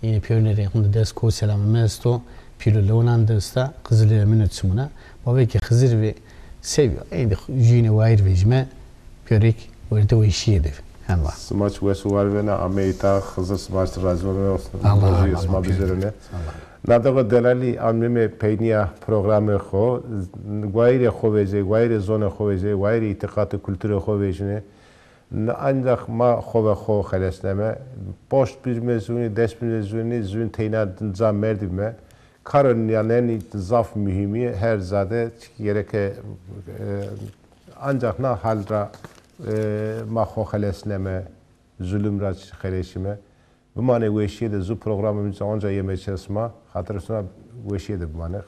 yine pêrune rê hunde dest ko selame mi esto, pîlo lewinan de esta, qizilê min o çimuna. Ma vê ke Xizir vê sewî, êndî jûyîne wayîr vejîme, pêro kî werte weşîye de. Hema. Sima çi wes û war bêne, ameyî ta, Xizir sima çi razî bêne, Allah, rozî Allah, sima bizêrine. Allah. Nadeqo delalî, amîme peynîya programê xo, wayîrê xo vejê, wayîrê zonê xo vejê, wayîrê îtîqat û kulturê xo vejîne. N-, ancak ma xo ve xo xelesneme. Poşt birme zûnî, dest birme zûnî, zûn teyna ca merdîme. Karo nîyanenî zaf muhîmî, her ca de çik gereke, e, ancak na hal ra, e, ma xo xelesneme, zulum ra xelesîme. Bimanê weşîye de, zu programê mi onca yeme çê sima, xatirê sima weşîye de bimanê.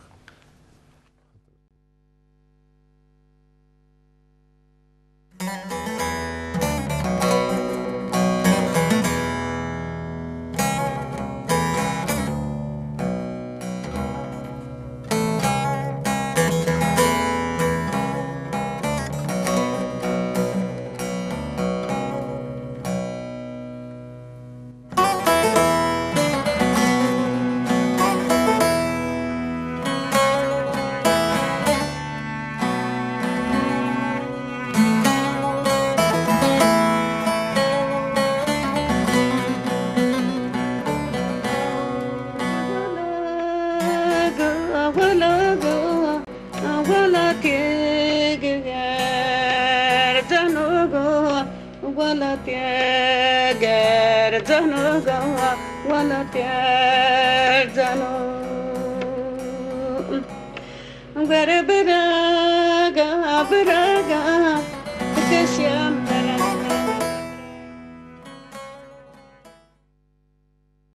Welatê gercano ga, welatê gercano. Were biraga, biraga, keşya